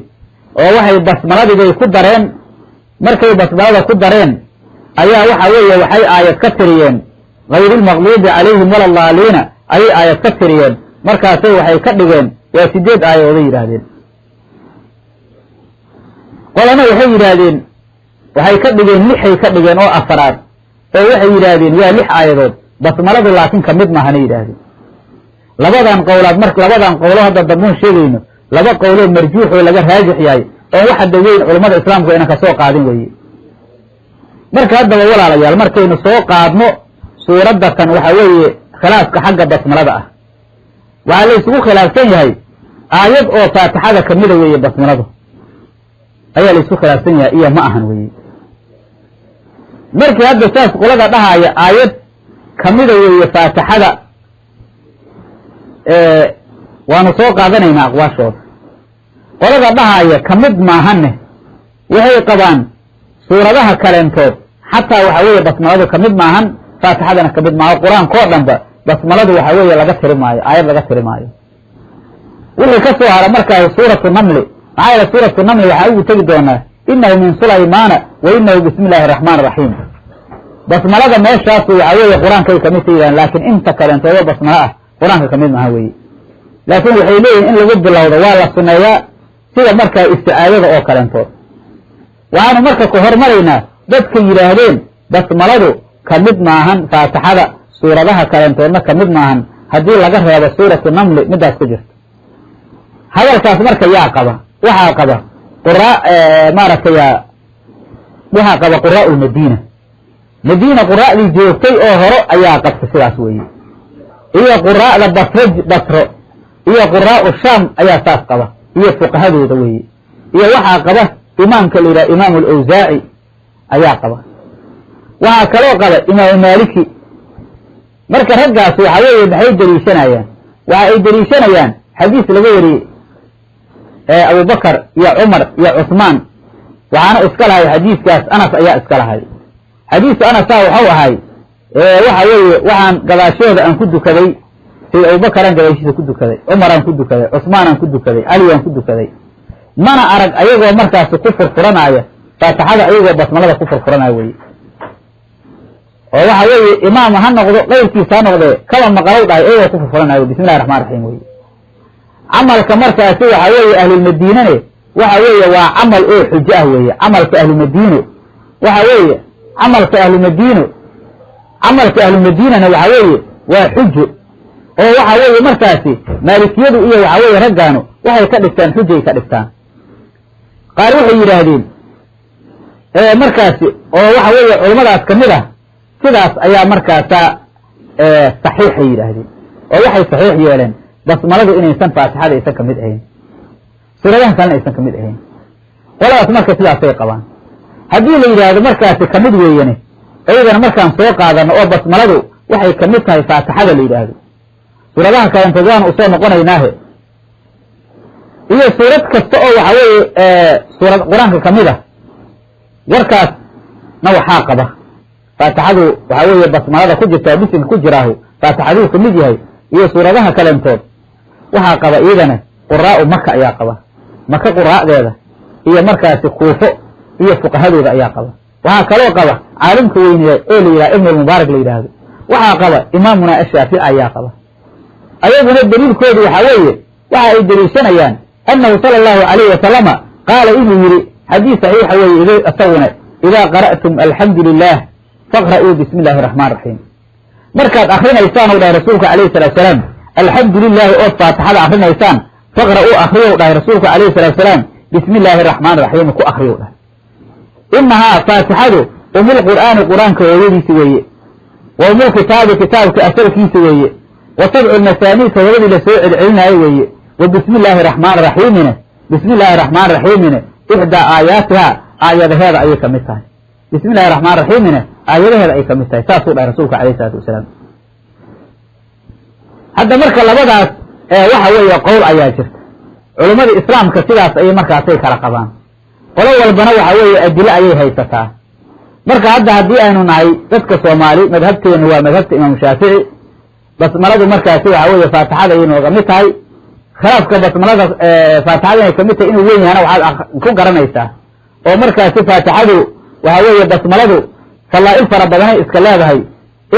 oo waxay basmaladibay ku dareen. Markay basmalada ku dareen ayaa waxa weeye waxay aayad ka tiriyeen gayri almaqduubi calayhim wala daaliina ayay aayad ka tiriyeen. Markaasay waxay ka dhigeen waa 8 aayadooday yidhaahdeen. Qolana waxay yidhaahdeen waxay ka dhigeen 6ay ka dhigeen oo 4aad oo waxay yidhaahdeen waa 6 aayadood, basmaladu laakiin kamid maahana yidhaahdeen. Labadan qowlaad marka labadan qowlo hadda dambuun sheegayno laba qowloo marjuux oo laga raajix yahay oo wax hadda weyn culammada islaamku aynan kasoo qaadin weeye. Marka haddaba walaalayaal markaynu soo qaadno suuraddatan waxa weeye khilaafka xagga basmalada ah, waxaa la isugu khilaafsan yahay aayad oo faatixada kamida weeye basmaladu ayaa la isku khilaafsan yahay iyo ma ahan weeye. Markii hadda saas qolada dhahaaya aayad kamida weeye faatixada, waanu soo qaadanaynaa aqwaashooda. Qolada dhahaaya kamid maahanne waxay qabaan suuradaha kaleentood xataa waxa weeye basmaladu kamid maahan, faatixadana kamid maaha. Qur-aankoo dhanba basmaladu waxa weeye laga tiri maayo, aayad laga tiri maayo. Wixii ka soo hara markaas suuratu namli, maxaa yeele suuratu namli waxaa ugu tegi doonaa inahu min sulaymaana wa inahu bismi illaahi araxmaan iraxiim. Basmalada meeshaasu waxa weeye qur-aankay kamid ka yidhahan, laakiin inta kaleentoodo basmalo ah qur-aanka kamid maaha weeye. Laakiin waxay leeyihin in lagu bilowdo waa la sunneeyaa sida markaa isticaadada oo kaleentood. Waxaanu marka ku hormaraynaa dadka yidhaahdeen basmaladu kamid maahan faatixada, suuradaha kaleentoodna kamid maahan haddii laga reebo suuratu namli midaas ku jirta. Hadalkaas marka yaa qaba, waxaa qaba quraa maaragtay waxaa qaba quraa'u lmadiina. Madiina quraa'dii joogtay oo hore ayaa qabta sidaas weeye, iyo quraa'da basro iyo quraa'u shaam ayaa saas qaba, iyo fuqahadooda weeye, iyo waxaa qaba imaamka la yidhaha imaamu alawsaaci ayaa qaba. Waxaa kaloo qaba imaamu maaliki. Marka raggaas waxa weeye maxay deliishanayaan? Waxa ay deliishanayaan xadiis laga wariyey Abubakar iyo Cumar iyo Cusmaan. Waxaana iska lahay xadiiskaas Anas ayaa iska lahay. Xadiiska Anasaa waxau ahay waxa weeye waxaan gadaashooda aan ku dukaday, sayid Abubakaraan gadaashiisa ku dukaday, Cumaraan ku dukaday, Cusmaanaan ku dukaday, Caliyaan ku dukaday. Mana arag ayagoo markaasi ku furfuranaya faatixada, ayagoo basmalada ku furfuranaya weye. Oo waxa weeye imaam ha noqdo qayrkiisa ha noqdee kaba maqalow dhahay ayagoo ku furfuranayo bismillahi raxmaan raxiim weye. Camalka markaasi waxa weeye ahlulmadiinane waxa weeye waa camal oo xujo ah weeye. Camalka ahlumadiino waxa weeye camalka ahlumadiino, camalka ahlumadiinana waxa weeye waa xujo. Oo waxa weeye markaasi maalikiyadu iyo waxa weeye raggaanu waxay ka dhigtaan xujay ka dhigtaan. Qaar waxay yidhaahdeen markaasi oo waxa weeye culummadaas ka mid ah sidaas ayaa markaasa saxiixay yidhaahdeen, oo waxay saxiix yeeleen basmaladu inaysan faatixada aysan ka mid ahayn, suuradahan kalena aysan ka mid ahayn. Qoladaas marka sidaasay qabaan. Haddii la yidhaahdo markaasi kamid weeyane, iyadana markaan soo qaadano oo basmaladu waxay kamid tahay faatixada la yidhaahdo, suuradaha kalentood waanu usoo noqonaynaahe, iyo suurad kasta oo waxa weeye suurad qur-aanka kamid ah, warkaasna waxaa qaba faatixadu waxa weeye basmalada ku jirtaa bisinka ku jiraahu faatixaduu kamid yahay iyo suuradaha kalentood waxaa qaba iyadana quraa'u Maka ayaa qaba, Maka quraa'deeda iyo markaasi Kuufo iyo fuqahadooda ayaa qaba. Waxaa kaloo qaba caalimka weyneed oo la yidhaha Ibnulmubaarak la yidhaahdo, waxaa qaba imaamuna Ashaafici ayaa qaba. Ayaguna daliilkoodu waxaa weeye waxa ay deliishanayaan annahu sala allahu calayhi wasalama qaala inuu yidhi xadiis saxiixa weeye isaguna idaa qara'tum alxamdu lilah faqra'uu bismi illahi araxmaan raxiim. Markaad akrinaysaan ou dhahay rasuulku calayhi salatu salaam alxamdu lilaahi ood faatixada akrinaysaan, faqra'uu akriyow dhahay rasuulku calayhi salatu salaam bismi illaahi araxmaan raxiim ku akriyow dhahay. Inahaa faatixadu umulqur'aani qur-aanka hooyadiisi weeye, wa umulkitaabi kitaabka asalkiisa weeye, wa sabcu lmasaanii todobadii la soo celcelinaayo weeye, wa bismi illaahi raxmaan raxiimine bismi illaahi raxmaan raxiimine ixdaa aayaatihaa aayadaheeda ayay kamid tahay. Bismi illahi raxmaan raxiimine aayadaheeda ay kamid tahay, saasuu dhahay rasuulka calayhi salaatu wasalaam. Hadda marka labadaas waxa weeye qowl ayaa jirta. Culummada islaamka sidaas ayay markaasay kala qabaan, qolo walbana waxa weeye adilo ayay haysataa. Marka hadda haddii aynu nahay dadka Soomaali, madhabteenu waa madhabta Imaamu Shaafici. Basmaladu markaasi waxa weeye faatixada ayay nooga mid tahay. Khilaafka basmalada faatixada inay kamid tahay inuu weyn yahana waxaad ku garanaysaa oo markaasi faatixadu waxa weeye basmaladu falaa'il fara badanay iska leedahay.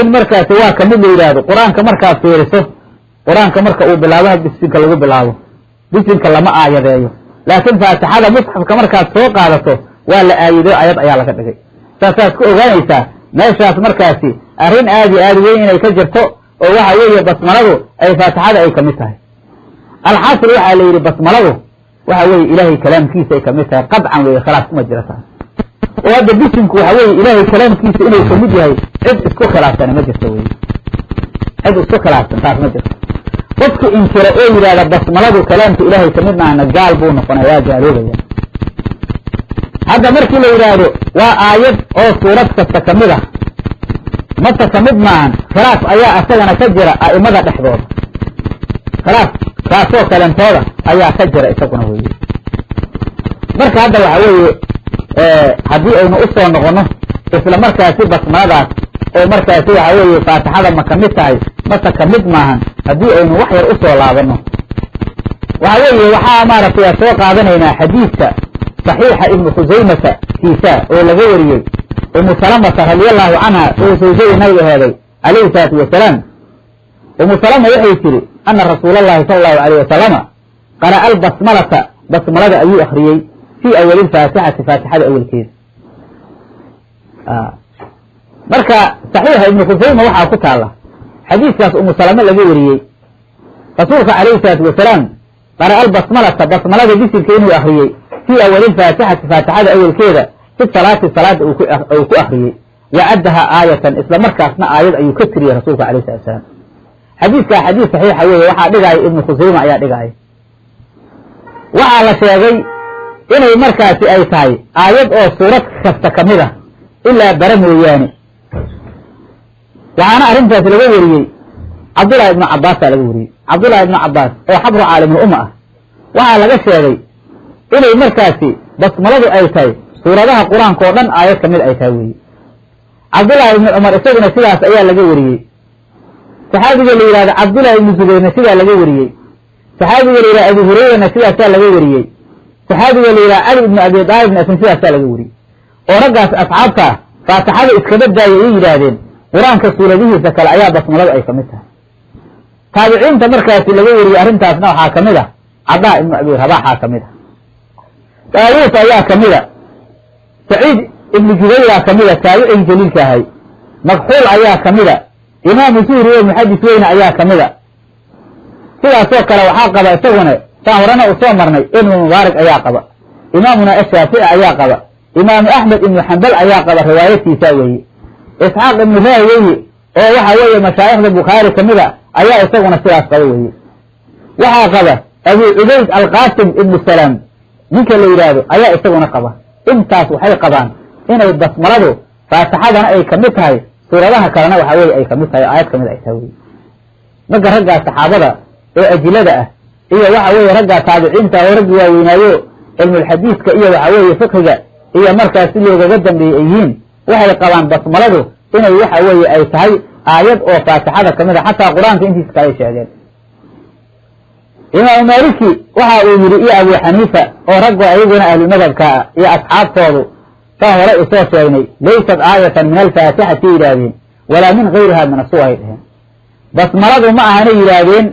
In markaasi waa kamid la yidhaahdo qur-aanka markaad fiiriso, qur-aanka marka uu bilaabaha bisinka lagu bilaabo, bisinka lama aayadeeyo, laakiin faatixada musxafka markaad soo qaadato waa la aayadeyo, ayad ayaa laga dhigay. Saasaad ku ogaanaysaa meeshaas markaasi arrin aad iyo aad weyn inay ka jirto oo waxa weeye basmaladu ay faatixada ay kamid tahay. Alxasil waxaa la yidhi basmaladu waxa weeye ilaahay kalaamkiisa ay kamid tahay qadcan weeye, khilaaf kuma jira taas. Oo hadda bisinku waxa weeye ilaahay kalaamkiisa inuu kamid yahay cid isku khilaafsana ma jirto weye, cid isku khilaafsan taas ma jirto. Qofka inkira oo yidhahda basmaladu kalaamka ilaahay kamid maahna gaal buu noqonaya, waa gaaloobaya. Hadda markii la yidhaahdo waa aayad oo suurad kasta kamid ah mase kamid maahan, khilaaf ayaa asagana ka jira a'imada dhexdooda, khilaaf kaasoo kalentooda ayaa ka jira isaguna weye. Marka hadda waxa weeye haddii aynu usoo noqono isla markaasi basmaladaas oo markaasi waxa weeye faatixada ma kamid tahay mase kamid maahan, haddii aynu wax yar usoo laabano waxa weeye waxaa maaragtay soo qaadanaynaa xadiidka saxiixa Ibnu Khusaymata kiisa oo laga wariyey Umu Salamata radiallahu canha oo sawjadii nabiga heeday calayhi salaatu wasalaam. Umu Salama waxay tiri ana rasuulallahi sala allahu alayh wasalama qara'a albasmalata, basmalada ayuu akriyey fii awali lfaatixati, faatixada awalkeeda. Marka saxiixa Ibnu Khusayma waxaa ku taala xadiiskaas Umu Salama laga wariyey rasuulka calayhi salaatu wasalaam qara'a albasmalata, basmalada bisinka inuu akriyey fii awali lfaatixati, faatixada awalkeeda, fi salaati salaada uu ku akriyey, wacaddaha aayatan, isla markaasna aayad ayuu ka tiriyey rasuulka alayhi salatu wasalaam. Xadiiskaa xadiis saxiixa weeye, waxaa dhigaaya Ibnu Khusayma ayaa dhigaaya. Waxaa la sheegay inay markaasi ay tahay aayad oo suurad kasta kamid ah ilaa bara mooyaane. Waxaana arrintaas laga wariyey Cabdullahi ibnu Cabbaasaa laga wariyey, Cabdullahi ibnu Cabbaas oo xabru caalimul umma ah. Waxaa laga sheegay Inay markaasi basmaladu ay tahay suuradaha qur-aanka oo dhan aayad kamid ay tahay weeye. Cabdullaahi ibni Cumar isaguna sidaas ayaa laga wariyey. Saxaabiga la yidhahdo Cabdullaahi ibnu Zubayrna sidaa laga wariyey. Saxaabiga la yidhahdo Abu Hurayrana sidaasaa laga wariyey. Saxaabiga la yidhahdo Cali ibnu Abi Daalibna isna sidaasaa laga wariyey. Oo raggaas asxaabta faatixada iskaba daayay ay yidhaahdeen qur-aanka suuradihiisa kale ayaa basmaladu ay kamid tahay. Taabiciinta markaasi laga wariyey arrintaasna waxaa kamid ah Cadaa ibnu Abi Rabaaxaa kamid ah, Daawuus ayaa kamid a, Saciid ibnu Jubayraa kamid a, taabicii jaliilka ahay, Makxuul ayaa kamid a, Imaamu Zuhri oo muxadis weyne ayaa kamid a. Sidaasoo kale waxaa qaba isaguna saan horena u soo marnay Ibnu Mubaarak ayaa qaba, Imaamuna Ashaafici ayaa qaba, Imaamu Axmed ibnu Xambal ayaa qaba riwaayadtiisa weeye. Isxaaq ibnu Raahweye oo waxa weeye mashaayikhda Bukhaari kamid a ayaa isaguna sidaas qaba weeye. Waxaa qaba Abu Cubayd Alqaasim ibnu Salaam ninka la yidhaahdo ayaa isaguna qaba. Intaas waxay qabaan inay basmaladu faatixadana ay kamid tahay, suuradaha kalena waxa weye ay kamid tahay, aayad kamid ay tahay weye. Marka raggaa saxaabada oo ajilada ah iyo waxa weeye raggaa taabiciinta oo raggi waaweynaayo cilmulxadiiska iyo waxa weeye fiqhiga iyo markaas si loogaga dambeeyey ay yihiin, waxay qabaan basmaladu inay waxa weeye ay tahay aayad oo faatixada kamid a, xataa qur-aanka intiisa kale ay sheegeen. Imaamu Maaliki waxa uu yidhi iyo Abu Xaniifa oo raggo ayaguna ahlumadhabka ah iyo asxaabtoodu saa hore usoo sheegnay, laysat aayatan min alfaatixati yidhaahdeen, walaa min gayriha min asuwa ay dheheen. Basmaladu ma ahanay yidhaahdeen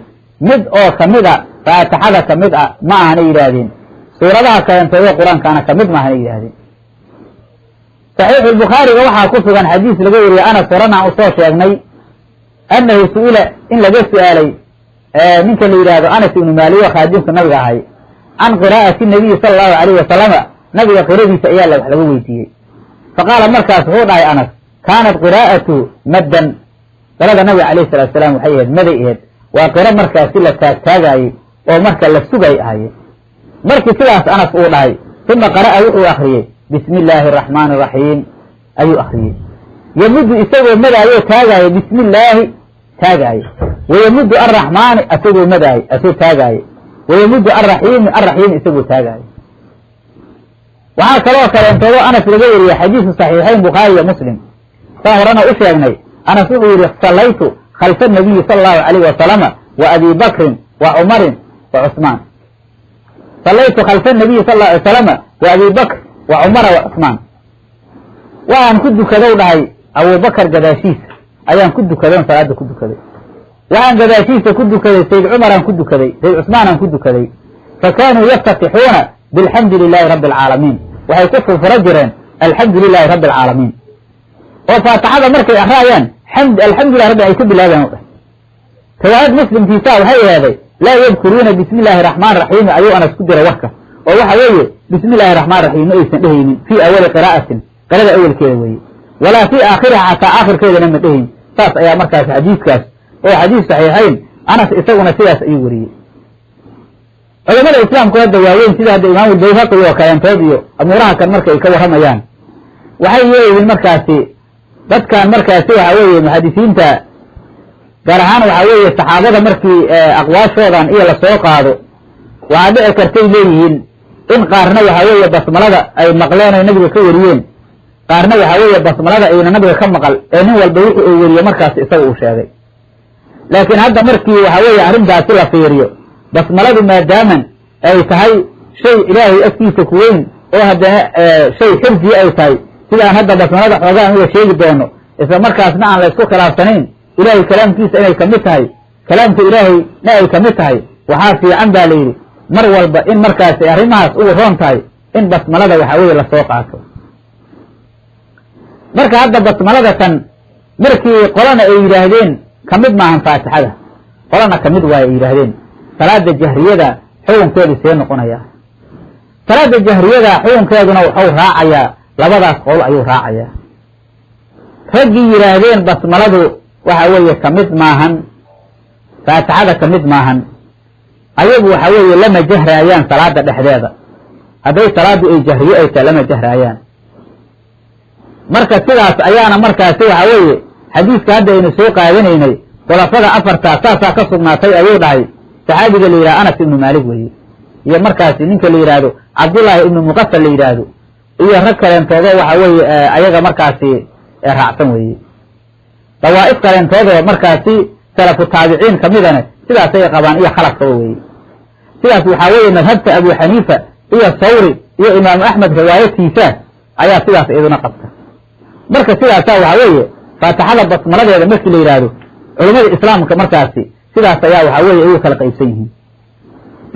mid oo kamid a faatixada kamid a, ma ahanay yidhaahdeen. Suuradaha kalentoodo qur-aankaana kamid ma ahanay yidhaahdeen. Saxiixulbukhaariga waxaa ku sugan xadiis laga wariyey Anas, horena aan usoo sheegnay, annahu su-ila in laga su-aalay ninka la yidhaahdo Anas ibnu Maalik oo khaadimka nabiga ahay, can qiraa'ati nabiyi sala allahu alayhi wasalama, nabiga qiradiisa ayaa wax laga weydiiyey. Fa qaala markaas wuxuu dhahay Anas, kaanat qiraa'atu maddan, qirada nabiga alayhi salatu wasalaam waxay ahayd maday ahayd, waa qiro markaasi la taagtaagaayey oo marka la sugay ahaye. Markii sidaas Anas uu dhahay, uma qara'a wuxuu akriyey bismi illaahi araxmaani araxiim ayuu akriyey, yamuddu isagoo madaayo taagaayo, bismi illaahi taagaayo, wayamuddu arraxmaani asagoo madaayo asagoo taagaayo, wayamuddu arraxiimi arraxiimi isagoo taagaayo. Waxaa kaloo kaleentoodo Anas laga wariyey xadiisu saxiixayn Bukhaari iyo Muslim, saa horena u sheegnay. Anas wuxuu yidhi sallaytu khalfa nabiyi sala allahu alayhi wasalama wa abi bakrin wa cumarin wa cusmaan. Sallaytu khalfa nabiyi sala allahu alay wasalama wa abi bakr wa cumara wa cusmaan. Waxaan ku dukadow dhahay Abubakar gadaashiisa ayaan ku dukadoon salaada ku dukaday. Waxaan gadaashiisa ku dukaday Sayd Cumaraan ku dukaday, Sayd Cusmaanaan ku dukaday. Fa kaanuu yaftatixuuna bilxamdu lilaahi rabbi alcaalamiin, waxay ku furfura jireen alxamdu lilaahi rabbi alcaalamiin. Oo faatixada markay akraayaan alxamdulilah rabbi ay ku bilaabeen o dhah. Riwaayad muslimkiisaa waxay eeday laa yadkuruuna bismi illaahi raxmaan raxiimi ayuu Anas ku diray warka, oo waxa weeye bismi illaahi raxmaan raxiim ma aysan dhehaynin fii awali qiraa'atin, qirada awelkeeda weeye, walaa fii aakhiriha, xataa aakhirkeedana ma dhehayn. Saas ayaa markaas xadiiskaas oo xadiis saxiixayn Anas isaguna sidaas ayuu wariyey. Culamada islaamku hadda waaweyn sida hadda Imaamu Bayhaqi oo kaleentood iyo amuuraha kan marka ay ka warramayaan waxay leeyihiin markaasi dadkan markaasi waxa weeye muxadisiinta, gaar ahaan waxa weeye saxaabada markii aqwaashoodan iyo lasoo qaado, waxaa dhici kartay leeyihiin in qaarna waxa weeye basmalada ay maqleen oy nabiga ka wariyeen, qaarna waxa weeye basmalada ayna nabiga ka maqal, ee nin walba wixii uu weriye markaas isaga uu sheegay. Laakiin hadda markii waxa weeye arrintaasi la fiiriyo, basmaladu maadaaman ay tahay shay ilaahay agtiisa ku weyn oo haddana shay xirdiya ay tahay, sidaan hadda basmalada xoogaan uga sheegi doono, isla markaasna aan la isku khilaafsanayn ilaahay kalaamkiisa inay kamid tahay, kalaamka ilaahayna ay kamid tahay, waxaa fiican baa la yidhi mar walba in markaasi arrimahaas ugu roon tahay in basmalada waxa weeye lasoo qaato. Marka hadda basmalada tan markii qolana ay yidhaahdeen kamid maahan faatixada, qolana kamid waayo ay yidhaahdeen, salaada jahriyada xukunkeedu see noqonayaa. Salaada jahriyada xukunkeeduna wuxuu raacayaa labadaas qowl ayuu raacayaa. Raggii yidhaahdeen basmaladu waxa weeye kamid maahan faatixada, kamid maahan, ayagu waxa weeye lama jahraayaan salaada dhexdeeda. Hadday salaadu ay jahriye ay tahay lama jahraayaan. Marka sidaas ayaana markaasi waxa weeye xadiiska hadda aynu soo qaadanaynay khulafada afartaa saasaa ka sugnaatay ayuu dhahay saxaabiga la yidhaha Anas ibnu Maalik weeye. iyo markaasi ninka la yidhaahdo Cabdullaahi ibnu Muqafal la yidhaahdo iyo rag kaleentoodo waxa weeye ayaga markaasi raacsan weeye. Dawaa'if kaleentoodoo markaasi salafu taabiciin kamidane sidaasay qabaan iyo khalafkaba weeye. Sidaas waxaa weeye madhabta Abu Xaniifa iyo Thawri iyo Imaamu Axmed riwaayadtiisa ayaa sidaas iyaduna qabta. Marka sidaasaa waxaa weeye faatixada basmaladeeda markii la yidhaahdo culamada islaamka markaasi sidaas ayaa waxaa weeye ay u kala qaybsan yihiin.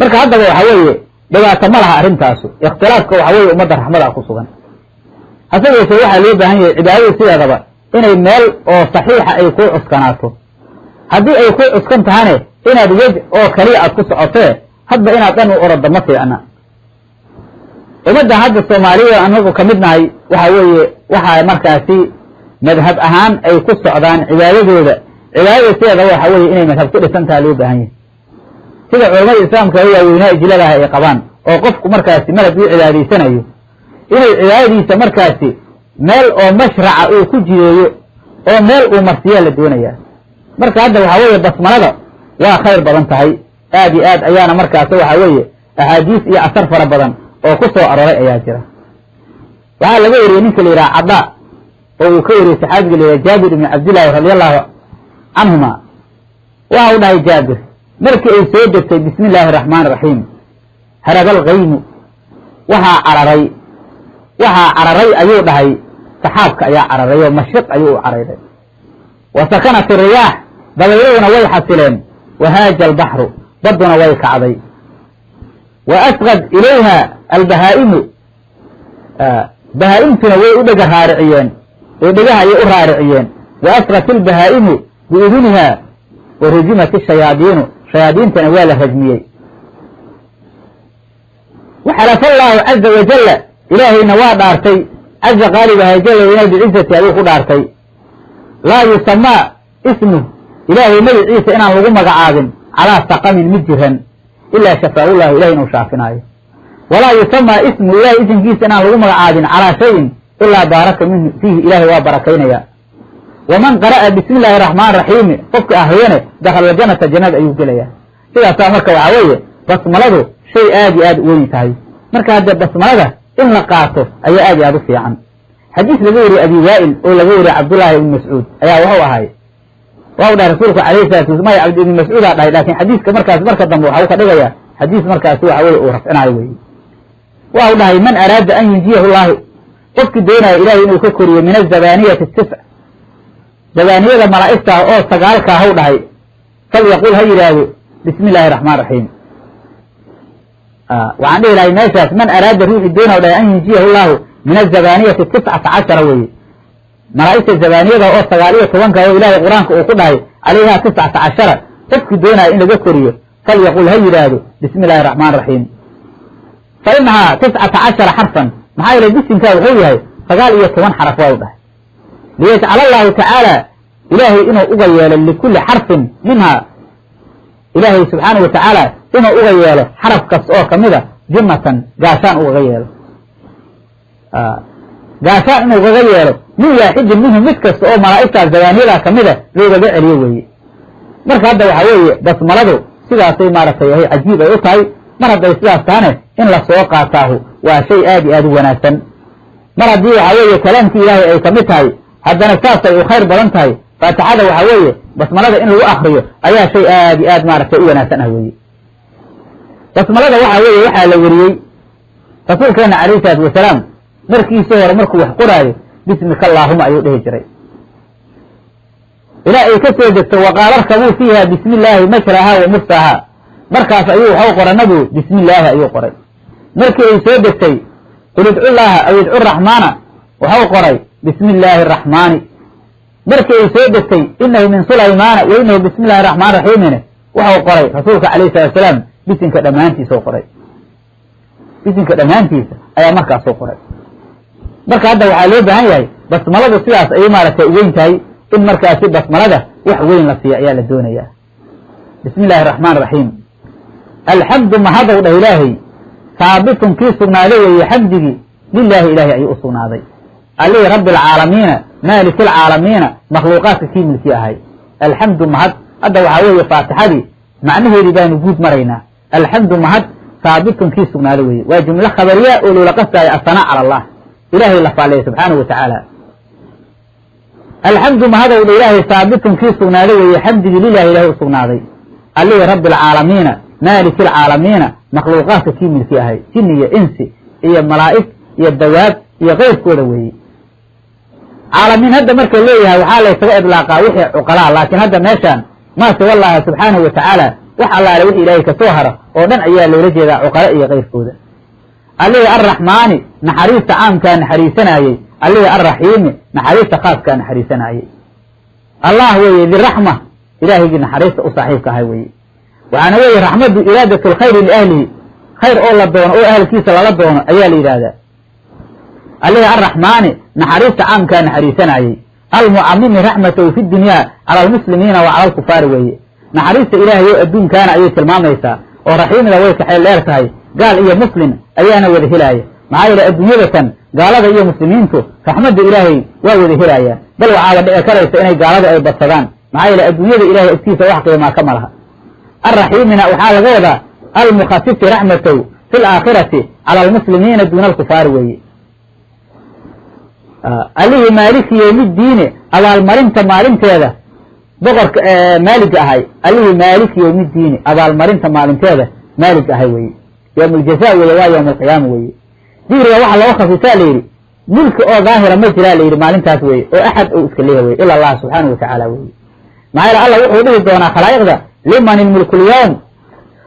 Marka haddaba waxaa weeye dhibaato ma laha arrintaasu, ikhtilaafka waxaa weeye ummadda raxmada ku sugan. Hase yeeshee waxaa loo baahan yahay cibaadadu sideedaba inay meel oo saxiixa ay ku cuskanaato. Haddii ay ku cuskan tahane inaad wej oo kaliya aad ku socotee hadba inaad dhan u oroddo ma fiicna. Ummadda hadda Soomaaliya anagu ka mid nahay waxa weeye waxaa markaasi madhab ahaan ay ku socdaan cibaadadooda. Cibaadada sideedaba waxa weeye inay madhab ku dhisan tahay loo baahan yahay, sida culamada islaamka ee waaweynaa ijladaha ay qabaan oo qofku markaasi malab uu cibaadaysanayo inay cibaadadiisa markaasi meel oo mashraca uu ku jideeyo oo meel uu marsiyaa la doonayaa. Marka hadda waxaa weeye basmalada waa khayr badan tahay aad iyo aad ayaana markaasi waxaa weeye axaadiis iyo asar fara badan oo ku soo aroray ayaa jira. Waxaa laga wariyey ninka la yidhaha Cadaa oo uu ka wariyey saxaabiga la yidhaha Jaabir ibni Cabdillaahi radiallahu canhuma. Waxa uu dhahay Jaabir markii ay soo degtay bismi illaahi araxmaani iraxiim haraba alghaymu waxaa cararay ayuu dhahay saxaabka ayaa cararay oo mashriq ayuu u cararay. Wa sakanat iriyaax dabayluhuna way xasileen. Wahaaja albaxru badduna way kacday. Wa asqad ilayha albahaa'imu bahaa'imtuna way u dhega raariciyeen oo dhegaha ayay u raariciyeen. Wa asqat ilbahaa'imu biiduniha wa rujimat ishayaadiinu shayaadiintana waa la rajmiyey. Wa xalafa allaahu caza wajalla ilaahayna waa dhaartay caza qaalibaha jalla weyna bicizati ayuu ku dhaartay. Laa yusamaa ismuh ilaahay magaciisa inaan lagu magacaabin calaa saqamin mid jiran ilaa shafaaullahu ilahay inuu shaafinaayo. Walaa yusamaa ismuhu ilahay isimkiisa inaan lagu magacaabin calaa shayin ilaa baaraka minhu fiihi ilaahay waa barakaynaya. Waman qara'a bismi illaahi araxmaan raxiimi qofka ahriyane dakhala aljanata jannada ayuu gelayaa. Sidaasaa marka waxaa weeye basmaladu shay aad iyo aad u weyn tahay. Marka haddee basmalada in la qaato ayaa aad iyo aad u fiican. Xadiis laga wariyey Abi Waa'il oo laga wariyey Cabdullaahi ibni Mascuud ayaa wuxuu ahay waa u dhahay rasuulku calayhi salaatu wasalaam maya Cabdi ibni Mascuud aa dhahay, laakiin xadiiska markaas marka dambe waxa uu ka dhigayaa xadiis markaasi waxa weeye uu rafcinaayo weeye. Waa u dhahay man araada an yunjiyahu llaahu qofkii doonaya ilaahay inuu ka koriyo min azabaaniyati tisc zabaaniyada malaa'igta ah oo sagaalka ah u dhahay falyaqul ha yidhaahdo bismi illaahi araxmaan raxiim. Waxaan dhihi lahay meeshaas man araada ruuxii doonaya dhahay an yunjiyahu llaahu min azabaaniyati 19 weeye. Malaa'igta zabaaniyada oo 19 oo ilaahay qur-aanka uu ku dhahay calayha 19 qofkii doonaya in laga koriyo falyaqul ha yidhaahdo bismi illaahi araxmaan raxiim. Fa inahaa 19 xarfan maxaa yeelay bisinkaa wuxuu yahay 19 xaraf waa u dhahay. Liyajcala allahu tacaala ilaahay inuu uga yeelo likulli xarfin minhaa ilaahay subxaanahu watacaala inuu uga yeelo xaraf kasta oo kamida junnatan gaashaan ugaga yeelo gaashaan inuu ugaga yeelo min waaxidin minhu mid kasta oo malaa'igtaas zabaaniyadaa kamida loogaga celiyo weeye. Marka hadda waxaa weeye basmaladu sidaasay maaragtay ahay cajiib ay u tahay. Mar hadday sidaas tahane in la soo qaataahu waa shay aad iyo aad u wanaagsan. Mar haddii waxaa weeye kalaamkii ilaahay ay kamid tahay haddana saasay u khayr badan tahay. Faatixada waxaa weeye basmalada in lagu akriyo ayaa shay aad iyo aad maaragtay u wanaagsan ah weeye. Basmalada waxaa weeye waxaa la weriyey rasuulkeena calayhi salaatu wasalaam markiisii hore markuu wax qoraayo bismika allaahuma ayuu dhihi jiray ilaa ay ka soo degto waqaala arkabuu fiiha bismi illaahi majraha wa mursaha. Markaas ayuu waxu qoray nabigu bismi illaahi ayuu qoray. Markii ay soo degtay qul idcullaaha aw idcu raxmaana waxau qoray bismi illaahi araxmaani. Markii ay soo degtay inahu min sulaymaana wa inahu bismi illahi raxmaan raxiimine waxau qoray rasuulka calayhi salatu wasalaam bisinka dhammaantiisau qoray. Bisinka dhammaantiisa ayaa markaasuu qoray. Marka hadda waxaa loo baahan yahay basmaladu sidaas ayay maaragtay u weyn tahay in markaasi basmalada wax weyn la siiya ayaa la doonayaa. Bismi illaahi araxmaan raxiim. Alxamdu mahadow dhah ilaahay saabitun kii sugnaaday weeye xamdigii lilaahi ilaahay ayuu u sugnaaday allihii rabbi alcaalamiina maaliki alcaalamiina makhluuqaadka kii milkii ahay. Alxamdu mahad hadda waxaa weeye faatixadii macnaheedii baanu guud maraynaa. Alxamdu mahad saabitun kii sugnaada weeye. Waa jumlo khabariya oo loola qasdaayo asanaa cala allah, ilaahay la faalleeya subxaanahu wa tacaala. Alxamdu mahadow dha ilaahay saabitun kii sugnaada weeye, xamdigii lilahi ilahay u sugnaaday, allihii rabbi alcaalamiina maaliki alcaalamiina, makhluuqaadka kii milki ahay, jini iyo insi iyo malaa'ig iyo dawaab iyo keyrkooda weeye. Caalamiin hadda marka leeyahay waxaa laysaga idlaaqaa wixii cuqalaa, laakiin hadda meeshaan maase wallaahi subxaanahu wa tacaala wax allaale wixii ilaahay kasoo hara oo dhan ayaa loola jeedaa cuqale iyo keyrkooda. Allihii arraxmaani naxariista caamkaa naxariisanaayey, allihii arraxiimi naxariista khaaskaa naxariisanaayey. Allah weeye diraxma, ilaahygii naxariista u saaxiibka ahay weeye. Waxaana weeye raxmaddu iraadat lkhayri liahlihi, khayr oo la doono oo ahalkiisa lala doono ayaa la yidhaahdaa. Allihii arraxmaani naxariista caamkaa naxariisanaayey, almucamimi raxmatahu fi dunyaa cala almuslimiina wa cala alkufaari weeye. Naxariista ilaahay oo adduunkaana ayay tilmaamaysaa, oo raxiimida way kaxeel dheer tahay, gaal iyo muslim ayaana wada helaaya. Maxaa yeele adduunyadatan gaalada iyo muslimiintu raxmadda ilaahay waa wada helaayaan, bal waxaaba dhici karaysa inay gaaladu ay badsadaan. Maxaa yeele adduunyada ilahay agtiisa wax qiimaa kama laha. Arraxiimina waxaa laga wadaa almukhasisi raxmatahu fi laakhirati cala almuslimiina duuna alkufaari weeye. Allihii maaliki yowmiddiini abaalmarinta maalinteeda boqorka maaliga ahay, allihii maaliki yowmiddiini abaalmarinta maalinteeda maalig ahay weeye. Yowmuljaza weeye, waa yowm alqiyaama weeye. Dikriga waxaa looga khasisaa la yidhi mulki oo daahira ma jiraa la yidhi maalintaas weeye, oo axad uu iska leeyahay weye ila allah subxaanahu watacaala weeye. Maxaa yeele allah wuxuu dhihi doonaa khalaa'iqda liman ilmulku lyawm,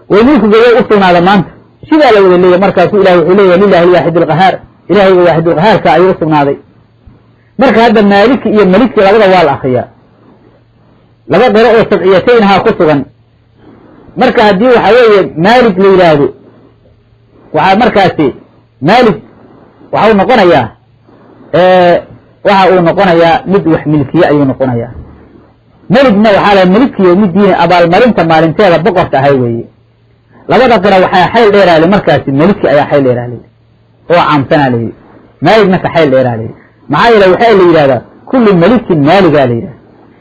way mulkiga way u sugnaada maanta, sidaa la wada leeyahy. Markaasuu ilahi wuxuu leeyahay lilahi alwaaxid alqahaar, ilahayga waaxidulqahaarka ayuu u sugnaaday. Marka hadda maaliki iyo maliki labada waa la akriyaa, laba qiro oo sabciyatayn ahaa ku sugan. Marka haddii waxa weeye maalig la yidhaahdo, waxaa markaasi maalig waxau noqonayaa waxa uu noqonayaa mid wax milkiye ayuu noqonayaa. Meligna waxaa la melikiyo midiini abaalmarinta maalinteeda boqorka ahay weeye. Labada qira waxaa xayl dheeraalay markaasi meliki ayaa xayl dheeraalay oo caamsanaa la yidhi, maaligna ka xayl dheeraalay. Maxaa yeele waxaa la yidhahdaa kullu melikin maaligaa la yidhahda,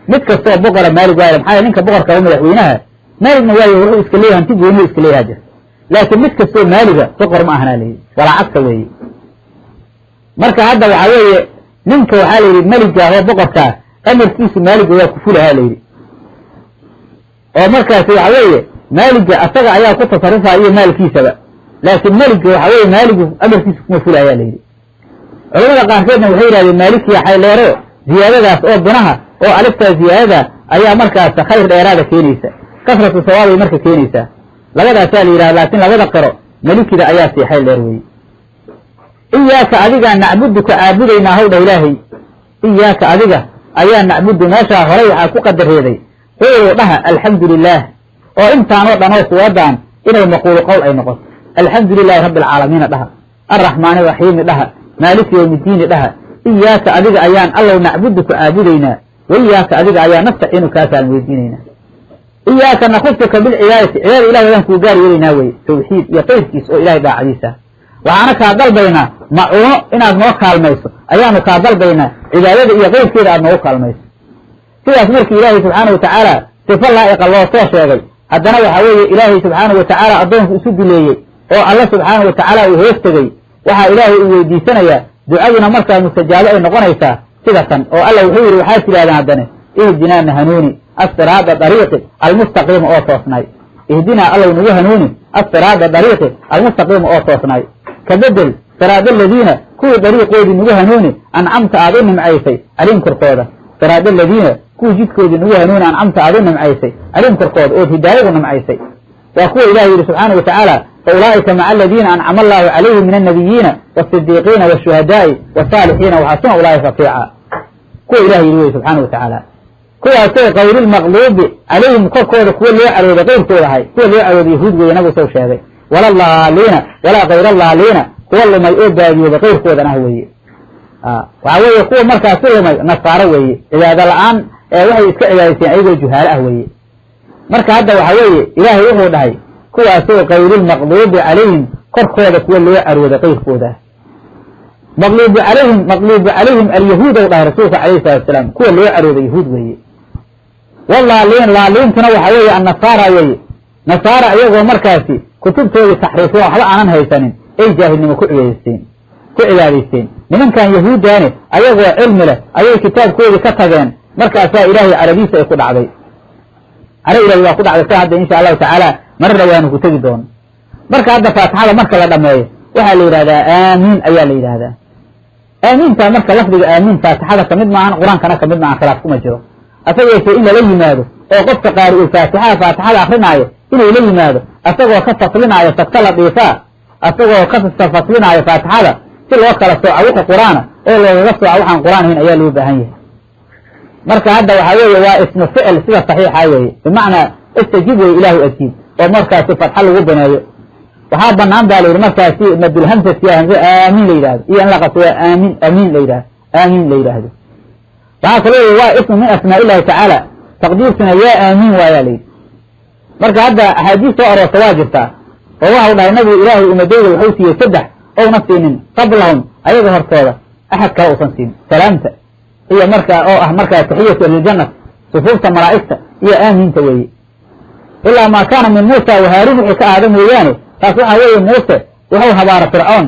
mid kastoo boqora maalig waa. Maxaa yeele ninka boqorka oo madaxweynaha maaligna waayo wuxuu iska leeyahay hanti gooniyu iska leeyaha jirta, laakiin mid kastoo maaliga boqor ma ahanaa layidhi, walaa cagsa weeye. Marka hadda waxaa weeye ninka waxaa la yidhi meligaah oo boqorkaa amarkiisu maaliga waa kufulahaa la yidhi, oo markaasi waxa weeye maaliga asaga ayaa ku tasarufaya iyo maalkiisaba, laakiin meliga waxa weeye maaligu amarkiisu kuma fulayaa la yidhi. Culamada qaarkeedna waxay yidhahdeen maalikiya xayldheero ziyaadadaas oo binaha oo aliftaa ziyaadada ayaa markaas khayr dheeraada keenaysa, kasratu sawaabay marka keenaysaa. Labadaasaa la yidhahda, laakiin labada qiro melikida ayaa sii xayl dheer weeye. Iyaaka adigaa nacbudu ka caabudaynaa hawdha ilaahay, iyaaka adiga ayaa nacbudu. Meeshaa horay waxaa ku qadareeday quuluu dhaha alxamdu lilaah, oo intaanoo dhan oo suuradan inay maquulu qowl ay noqoto. Alxamdu lilahi rabbi alcaalamiina dhaha, arraxmaani raxiimi dhaha, maaliki yowmiddiini dhaha. Iyaaka adiga ayaan allow nacbudu ku caabudaynaa, wa iyaaka adiga ayaa nastaciinu kaa kaalma weydiinaynaa. Iyaaka nakusuka bilcibaadati, cibaada ilahi ayaan kuu gaar yeelaynaa weye, tawxiid iyo qayrkiis oo ilahay daacadiisa. Waxaana kaa dalbaynaa macuuno inaad noo kaalmayso, ayaanu kaa dalbaynaa cibaadada iyo qayrkeeda aad noogu kaalmayso. Sidaas markii ilaahay subxaana watacaala sifo laa'iqa loo soo sheegay, haddana waxaa weeye ilaahay subxaana watacaala addoonku isu dileeyey oo alla subxaana watacaala uu hoos tegey. Waxaa ilaahay uu weydiisanayaa ducaduna markaa mustajaabo ay noqonaysaa sida tan, oo alla wuxuu yidhi waxaad tidhahdaan haddane ihdinaa na hanuuni assiraada dariiqi almustaqiima oo toosnay. Ihdinaa allow nagu hanuuni assiraada dariiqi almustaqiima oo toosnay. Ka bedel siraada aladiina kuwii dariiqoodii nagu hanuuni ancamta aad u nimcaysay calayhim korkooda. Siraada aladiina kuwii jidkoodii nagu hanuuni ancamta aad u nimcaysay calayhim korkooda, ood hidaayadu nimcaysay. Waa kuwa ilahi yidhi subxaana watacaala fa ulaa'ika maca aladiina ancama allaahu calayhim min annabiyiina waasidiiqiina waashuhadaa'i wasaalixiina waxasuna ulaa'ika rafiica. Kuwa ilahi yidhi wey subxaana watacaala kuwaasoo kayrilmaqluubi calayhim korkooda kuwa loo carooday qayrkooda ahay, kuwa loo carooday yahuud weeye nabigu sow sheegay, wala laaliina walaa kayra laaliina kuwa lumay oo baadiyooday qayrkoodan ah weeye. Waxaa weeye kuwa markaasi lumay nasaaro weeye, cibaado la-aan ee waxay iska cibaadayseen ayagoo juhaalo ah weeye. Marka hadda waxaa weeye ilaahay wuxuu dhahay kuwaasoo kayrilmaqluubi calayhim korkooda kuwa loo carooday qayrkooda ah. Maqluubu calayhim, maqluubu calayhim alyahuud ou dhahay rasuulka calayhi salatu wasalaam, kuwa loo carooday yahuud weeye. Walaaliin, laaliintuna waxaa weeye annasaara weeye, nasaara iyagoo markaasi Kutubtoodii taxriifiyeen, waxba aanan haysanin, ay jaahilnimo ku cibaadaysteen. Nimankan yahuuddaani ayagoo cilmi leh ayay kitaabkoodii ka tageen. Markaasaa ilaahay caradiisa ay ku dhacday, caro ilahay waa ku dhacday. Sa hadda insha allahu tacaala marna waanu ku tegi doono. Marka hadda faatixada marka la dhameeyo waxaa la yidhahdaa aamiin ayaa la yidhaahdaa. Aamiintaa marka lafdiga aamiin faatixada kamid maahan, qur-aankana kamid maahan, khilaaf kuma jiro. Asageese in lala yimaado oo qofka qaari uu faatixada akrinaayo inuu la yimaado asagoo ka faslinaayo sagta la dhiifaa, asagoo ka faslinaayo faatixada si loo kala sooco wixii qur-aana oo loogaga sooco waxaan qur-aan ahayn ayaa loo baahan yahay. Marka hadda waxaa weeye waa ismu ficil sida saxiixa weeye, bimacnaa istajib wey, ilaahu ajiib, oo markaasi fatxa lagu baneeyo. Waxaa banaan baa la yidhi markaasi madulhamsati hamse aamiin la yidhahdo, iyo in la qabto waa aamiin amiin la yidhahdo, aamiin la yidhaahdo. Waxaa kaloo yidhi waa ismu min asmaa illahi tacaala, taqdiirtuna yaa aamiin waayaa la yidhi. Marka hadda axaadiis soo aroorta waa jirtaa oo waxau dhahay nabigu ilaahay umadeyda wuxuu siiyey 3 ouna siinin qablahum ayaga hortooda axad kale uusan siinin, salaamta iyo markaa oo ah markaa taxiyatu ahliljannat, sufuufta malaa'igta iyo aamiinta weeye. Ilaa maa kaana min muusa wa haaruun wixii ka ahaada mooyaane. Taas waxaa weeye muuse wuxuu habaara fircoon,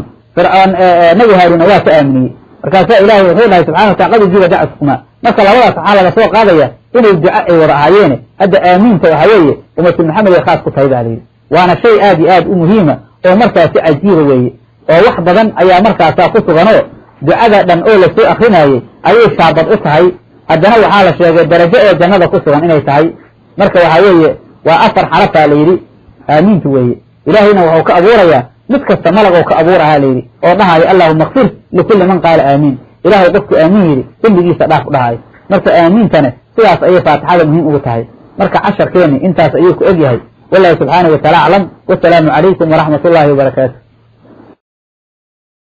nabi haaruunna waa ka aaminiyey. Markaasaa ilaahay wuxuu dhahay subxana wa tacala qad ujiiba dacwatukumaa. Marka labadaas waxaa laga soo qaadaya inay duca ay wada ahaayeene. Hadda aamiinta waxaa weeye ummatu maxamed ay khaas ku tahay baa layidhi. Waana shay aad iyo aad u muhiima oo markaasi cajiiba weeye, oo wax badan ayaa markaasaa ku suganoo ducada dhan oo lasoo akrinaayey ayay shaabad u tahay. Haddana waxaa la sheegay darajo oo jannada ku sugan inay tahay. Marka waxaa weeye waa 4 xarafaa la yidhi aamiintu weeye. Ilaahayna wuxuu ka abuurayaa mid kasta malag oo ka abuurahaa la yidhi oo dhahayo allahuma kfir likulli man qaala aamiin. Ilaahay qofku aamiin yidhi dembigiisa dhaaf u dhahayo. Marka aamiintana sidaas ayay faatixada muhiim ugu tahay. Marka casharkeeni intaas ayuu ku egyahay. Wallahu subxaanahu wataala aclam. Wasalaamu calaykum waraxmat ullahi wabarakaatu.